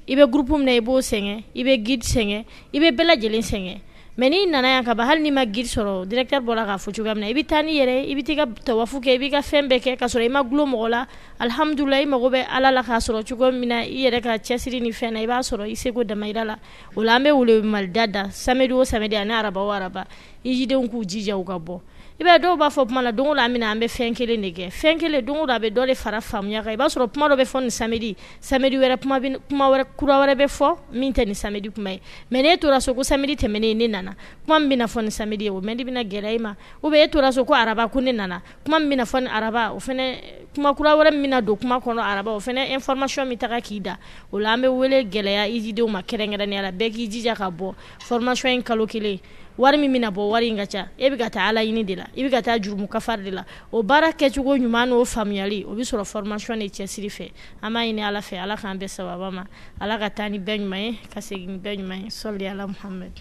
i bɛ groupe min na, i b'o sɛgɛn, i bɛ guide sɛgɛn, i bɛ bɛɛ lajɛlen sɛgɛn. Mais n'i nana yan ka ban, hali n'i ma guide sɔrɔ, directeur bɔra k'a fɔ cogoya min na, i bɛ taa n'i yɛrɛ ye, i bɛ t'i ka tawafu kɛ, i b'i ka fɛn bɛɛ kɛ ka sɔrɔ i ma gulon mɔgɔ la. Alihamudulila, i mago bɛ Ala la k'a sɔrɔ cogo min na, i yɛrɛ ka cɛsiri ni fɛn na, i b'a sɔrɔ i seko damayira la. O la an bɛ welewelemada da, samedi o samedi ani araba o araba, hijidenw k'u jija u ka bɔ. I b'a ye, dɔw b'a fɔ kuma la, don o don an bɛ na, an bɛ fɛn kelen de kɛ, fɛn kelen. Don o don a bɛ dɔ de fara faamuya kan. I b'a sɔrɔ kuma dɔ bɛ fɔ nin samedi, samedi wɛrɛ kuma bɛ, kuma wɛrɛ kura wɛrɛ bɛ fɔ min tɛ nin samedi kuma ye. Mais n'e tora so ko samedi tɛmɛnen ne nana, kuma min bɛna fɔ nin samedi ye, o mɛndi bɛna gɛlɛya i ma. Ou bien e tora so ko araba ko ne nana, kuma min bɛna fɔ nin araba, o fɛnɛ kuma kura wɛrɛ min bɛna don kuma kɔnɔ araba, o fɛnɛ information bɛ taga k'i da. O la an bɛ wele gɛlɛya hijidenw ma kɛrɛnkɛrɛnnenya la, bɛɛ k'i jija ka bɔ formation in kalo 1. Wari min bɛna bɔ, wari in ka ca. E bɛ ka taa Ala ɲini de la, i bɛ ka taa jurumu kafari de la. O baara kɛcogo ɲuman n'o faamuyali, o bɛ sɔrɔ formation de cɛsiri fɛ. An b'a ɲini Ala fɛ, Ala k'an bɛn sababa ma, Ala ka taa ni bɛɛ ɲuman ye, ka segin ni bɛɛ ɲuman ye. Sɔli ala Muhamad.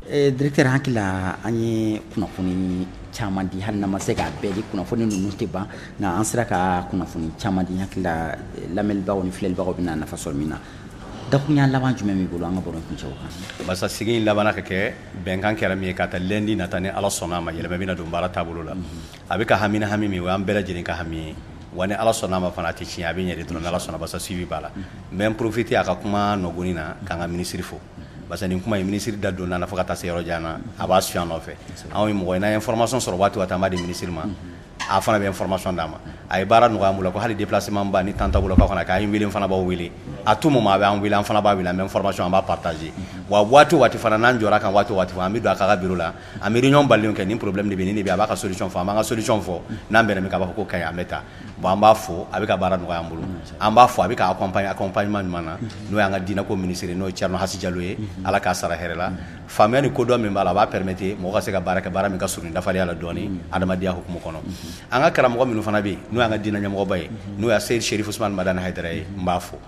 Directeur, hakili la an ye kunnafoni caman di, hali n'an ma se k'a bɛɛ di. Kunnafoni ninnu tɛ ban, nka an sera ka kunnafoni caman di. Hakili la lamɛnlibagaw ni filɛlibagaw bɛna nafa sɔrɔ min na. Dakurunya laban jumɛn b'i bolo an ka baro kuncɛ o kan? Basa sigi in labanna ka kɛ bɛnkan kɛra min ye, ka taa lundi nata, ni Ala sɔnna a ma, yɛlɛma bɛna don baara taabolo la. A bɛ ka hami ni hami min, o y'an bɛɛ lajɛlen ka hami ye. Wa ni Ala sɔnna a ma fana, a tɛ tiɲɛ, a bɛ ɲɛ de dɔrɔn, ni Ala sɔnna, basa suivi b'a la. N bɛ n profiter a ka kuma nɔgɔnin na k'an ka ministre fo, parce que nin kuma in, ministre da donna na fo ka taa se yɔrɔ jan na, a b'a suit an nɔfɛ. Anw ye mɔgɔ ye, n'an ye information sɔrɔ waati o waati, an b'a di ministre ma, a fana bɛ information d'a ma. A ye baara nɔgɔya an bolo ko hali déplacement ba ni temps t'a bolo k'aw kana k'an wele, n fana b'aw wele. À tout moment a bɛ an wele, an fana b'a wele, an bɛ information, an b'a partager. Wa waati o waati fana, n'an jɔra kan waati o waati fana, an bɛ don a ka bureau la, an bɛ réunion balilenw kɛ. Nin problème de bɛ nin de bɛ, a b'a ka solution fɔ, an b'an ka solution fɔ. N'an bɛnna min kan, a b'a fɔ ko ka ɲi, an bɛ taa. Bon, an b'a fo, a bɛ ka baara nɔgɔya an bolo. An b'a fo, a bɛ ka accompagner accompagnement ɲuman na, n'o y'an ka diinɛko ministre, n'o ye Thierno Hassi Diallo ye. Ala k'a sara hɛrɛ la. Faamuya ni kodɔn min b'a la, a b'a permettre mɔgɔ ka se ka baara kɛ, baara min ka surun dafalenya la dɔɔni adamadenya hukumu kɔnɔ. An ka karamɔgɔ minnu fana bɛ yen, n'o y'an ka diinɛ ɲɛmɔgɔba ye, n'o ye Seyid Sherif Usman Madani Hayidara ye, n b'a fo,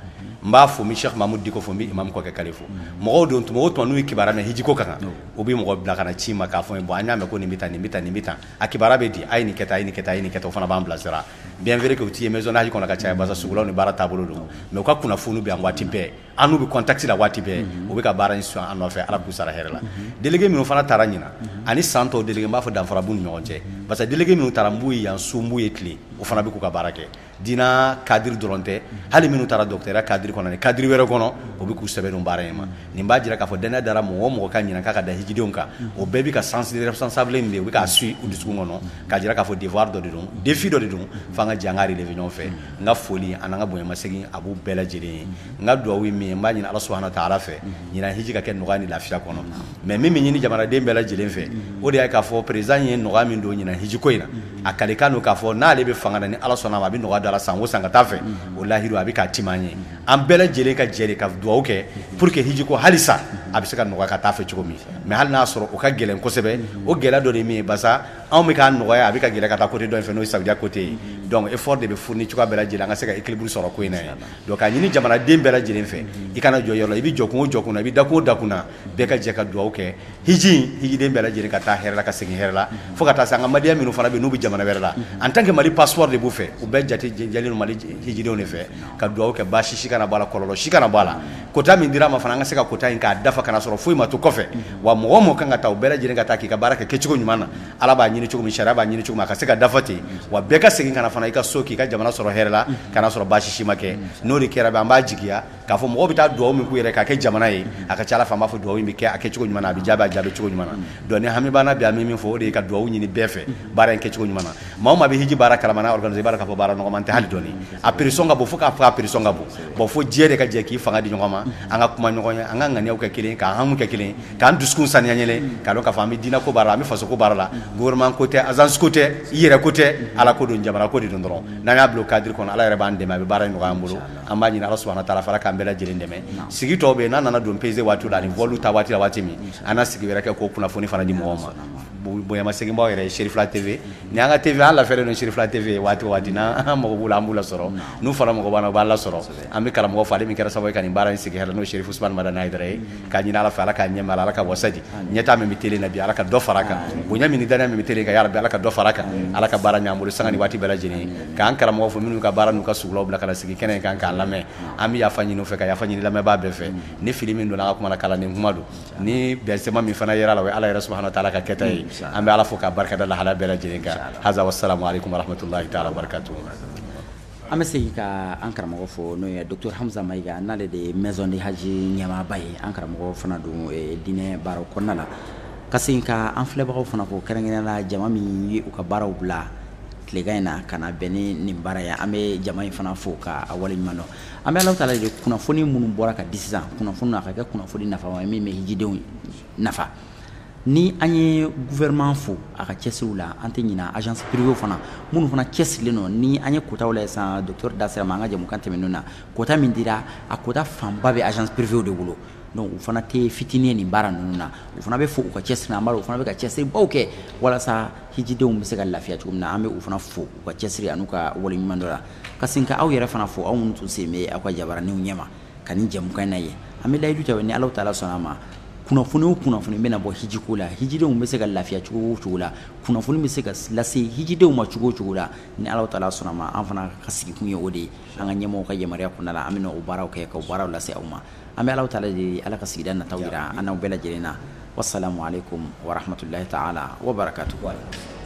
n b'a fo, n bɛ Cheikh Mahmoud Diko fo, n bɛ imam Kɔkɛ Kale fo. Mɔgɔw don, tuma o tuma n'u ye kibaruya mɛn hijiko kan, u bɛ mɔgɔ bila ka na ci ma k'a fɔ n ye: bon, an y'a mɛn ko nin bɛ tan, nin bɛ tan, nin bɛ tan, a kibaruya bɛ di, a ye nin kɛ tan, a ye nin kɛ tan, a ye nin kɛ tan. O fana b'an bilasira. Bien vrai que u ti ye maison d'hajj kɔnɔ ka caya, basa sugulaw ni baara taabolo don, mais u ka kunnafoniw bɛ yan waati bɛɛ, an n'u bɛ contact la waati bɛɛ, u bɛ ka baara in suit an nɔfɛ. Ala k'u sara hɛrɛ la. Délégué minnu fana taara ɲina ani san tɔw délégué, n b'a fɔ danfara b'u ni ɲɔgɔn cɛ, parce que délégué minnu taara, n b'u ye yan su, n b'u ye tile, o fana bɛ k'u ka baara kɛ. Diina cadre dɔrɔn tɛ, hali minnu taara docteur cadre kɔnɔ ni cadre wɛrɛ kɔnɔ, o bɛ k'u sɛbɛn don baara in ma. Nin b'a jira k'a fɔ danaya dara mɔgɔ o mɔgɔ ka ɲinan k'a ka da hijidenw kan, o bɛɛ bɛ ka sens de responsable min bɛ yen, u bɛ k'a suit u dusukun kɔnɔ, k'a jira k'a fɔ devoir dɔ de don, défi dɔ de don, f'an ka jɛ an ka relever ɲɔgɔn fɛ. N ka foli ani an ka bonyamasegin a b'u bɛɛ lajɛlen ye. N ka duwawu ye min ye, n b'a ɲini Ala subahana taala fɛ, ɲinan hiji ka kɛ nɔgɔya ni lafiya kɔnɔ. Mais min bɛ ɲini jamanaden bɛɛ lajɛlen fɛ, o de ye k'a fɔ président ye nɔgɔya min don ɲinan hiji ko in na, a kalikan don k'a fɔ n'ale bɛ fanga na, ni Ala sɔnna a ma, a bɛ nɔgɔya don a la san o san ka taa fɛ. O lahidu, a bɛ k'a timan ye. An bɛɛ lajɛlen ka jɛ de ka duwawu kɛ pour que hiji ko halisa a bɛ se ka nɔgɔya ka taa fɛ cogo min. Mais hali n'a sɔrɔ o ka gɛlɛn kosɛbɛ, o gɛlɛya dɔ de ye min ye, basa anw bɛ k'a nɔgɔya, a bɛ ka gɛlɛya ka taa côté dɔ in fɛ, n'o ye Saudiya côté ye. Donc effort de bɛ fourni cogoya bɛɛ lajɛlen, an ka se ka équilibre sɔrɔ ko in na yen. Donc k'a ɲini jamanaden bɛɛ lajɛlen fɛ, i kana jɔ yɔrɔ la, i bɛ jɔ kun o jɔ kun na, i bɛ dakun o dakun na, bɛɛ ka jɛ ka duwawu kɛ hiji, hijiden bɛɛ lajɛlen ka taa hɛrɛ la, ka segin hɛrɛ la, fo ka taa se an ka maliyɛn minnu fana bɛ yen n'u bɛ jamana wɛrɛ la, en tant que Mali passeport de b'u fɛ, u bɛɛ jate jɛlen don Mali hijidenw de fɛ, ka duwawu kɛ baasi si kana bɔ a la, kɔlɔlɔ si kana bɔ a la. Quota min dira a ma fana, an ka se ka quota in k'a dafa, kana sɔrɔ foyi ma to kɔfɛ. Wa mɔgɔ o mɔgɔ kan ka taa, u bɛɛ lajɛlen ka taa k'i ka baara kɛ kɛcogo ɲuman na, Ala b'a ɲini cogo min, sariya b'a ɲini cogo min, a ka se ka dafa ten. Wa bɛɛ ka segin ka na fana i ka so, k'i ka jamana sɔrɔ hɛrɛ la, kana sɔrɔ baasi si ma kɛ. N'o de kɛra, an b'a jigiya k'a fɔ mɔgɔw bɛ taa duwawu min k'u yɛrɛ k'a kɛ jamana ye, a ka ca Ala fɛ, an b'a fɔ duwawu in bɛ kɛ a kɛcogo ɲuman na, a bɛ jaabi a jaabi cogo ɲuman na. Donc ni hami b'an na bi, an bɛ min fɔ, o de ye ka duwawu ɲini bɛɛ fɛ baara in kɛcogo ɲuman na. Maa o maa bɛ hiji baara kalama n'a organiser, i b'a dɔn k'a fɔ baara nɔgɔman tɛ hali dɔɔni. A pression ka bon fo k'a fɔ a pression ka bon. Bon, fo diɲɛ de ka jɛ k'i fanga di ɲɔgɔn ma, an ka kuma ɲɔgɔn ye, an ka ŋaniyaw kɛ kelen, k'an hamu kɛ kelen, k'an dusukun saniya ɲɛlen, k'a dɔn k'a fɔ an bɛ diinɛ ko baara la, an bɛ faso ko baara la. Gouvernement ko tɛ, agence ko tɛ, i yɛrɛ ko tɛ, Ala ko don, jamana ko de don dɔrɔn. N'an y'a bila o cadre kɔnɔ, Ala yɛrɛ b'an dɛmɛ, a bɛ baara in nɔgɔya an bolo. An b'a ɲini Ala subahana taala fɛ, Ala k'an bɛɛ lajɛlen dɛmɛ. Sigi tɔw bɛ yen, n'a nana don pesée waati la ani vol ta waati la, waati min an na sigi wɛrɛ kɛ k'o kunnafoni fana di mɔgɔw ma. Bonyamasegin b'aw yɛrɛ ye Cherifla TV ni an ka TV, an lafiyalen don Cherifla TV. Waati o waati n'an mago b'u la, an b'u lasɔrɔ, n'u fana mago b'an na, u b'an lasɔrɔ. An bɛ karamɔgɔ fo, ale min kɛra sababu ye ka nin baara in sigi hɛrɛ, n'o ye Cherif Usmani Madani Hayidara ye, k'a ɲini Ala fɛ, Ala k'a ɲɛma, Ala ka wasa di ɲɛtaa min bɛ télé na bi, Ala ka dɔ fara a kan, bonya min ni danaya min bɛ télé kan, yarabi Ala ka dɔ fara a kan, Ala ka baara ɲ'an bolo sanga ni waati bɛɛ lajɛlen. K'an karamɔgɔ fo, minnu ka baara n'u ka sugulaw bila ka na sigi kɛnɛ in kan k'an lamɛn. An bɛ yafa ɲini u fɛ, ka yafa ɲini lamɛnbaa bɛɛ fɛ. Ni fili min donna an ka kuma na, kalanden kuma don, ni bɛnsɛma min fana yera la, o ye Ala yɛrɛ subahana taala ka kɛta ye. An bɛ Ala fo k'a barikada lahala bɛɛ lajɛlen kan. Haza, wassalamu alaikum warahmatullahi taala wabarakatuh. An bɛ segin ka an karamɔgɔ fo, n'o ye docteur Hamza Mayiga, n'ale de ye maison de haji ɲɛmaaba ye. An karamɔgɔ fana don diinɛ baaraw kɔnɔna la. Ka segin ka an filɛbagaw fana fo, kɛrɛnkɛrɛnnenya la jama min ye u ka baaraw bila tilegan in na ka na bɛn ni nin baara ye, an bɛ jama in fana fo ka a waleɲuman dɔn. An bɛ Alahu taala de kunnafoni minnu bɔra ka di sisan, kunnafoni a ka kɛ kunnafoni nafama ye min bɛ hijidenw nafa. Ni an ye gouvernement fo a ka cɛsiriw la, an tɛ ɲina agence privée fana, minnu fana cɛsirilen don. Ni an ye quotaw lajɛ sisan, docteur da sera ma an ka jɛmukan tɛmɛnenw na, quota min dira, a quota fanba bɛ agence privée de bolo. Donc u fana tɛ fitinin ye nin baara ninnu na. U fana bɛ fo u ka cɛsiri na. An b'a dɔn u fana bɛ ka cɛsiribaw kɛ walasa hijidenw bɛ se ka lafiya cogo min na. An bɛ u fana fo u ka cɛsiri an'u ka waleɲuman dɔ la. Ka sin ka aw yɛrɛ fana fo, aw minnu tun sen bɛ aw ka jabaraninw ɲɛma ka nin jɛmukan in na ye. An bɛ layidu ta ni Alahu taala sɔnna a ma, kunnafoni o kunnafoni bɛna bɔ hijiko la, hijidenw bɛ se ka lafiya cogo o cogo la, kunnafoni bɛ se ka lase hijidenw ma cogo o cogo la, ni Alahu taala sɔnna a ma, an fana ka sigikun ye o de ye. An ka ɲɛmɔgɔw ka yamaruya kɔnɔna la, an bɛna o baaraw kɛ ka o baaraw lase aw ma. An bɛ Alahu taala deli, Ala ka sigida nataw jira an n'aw bɛɛ lajɛlen na. Wasalamu aleykum warahmatulahi taala wabarakatuhu.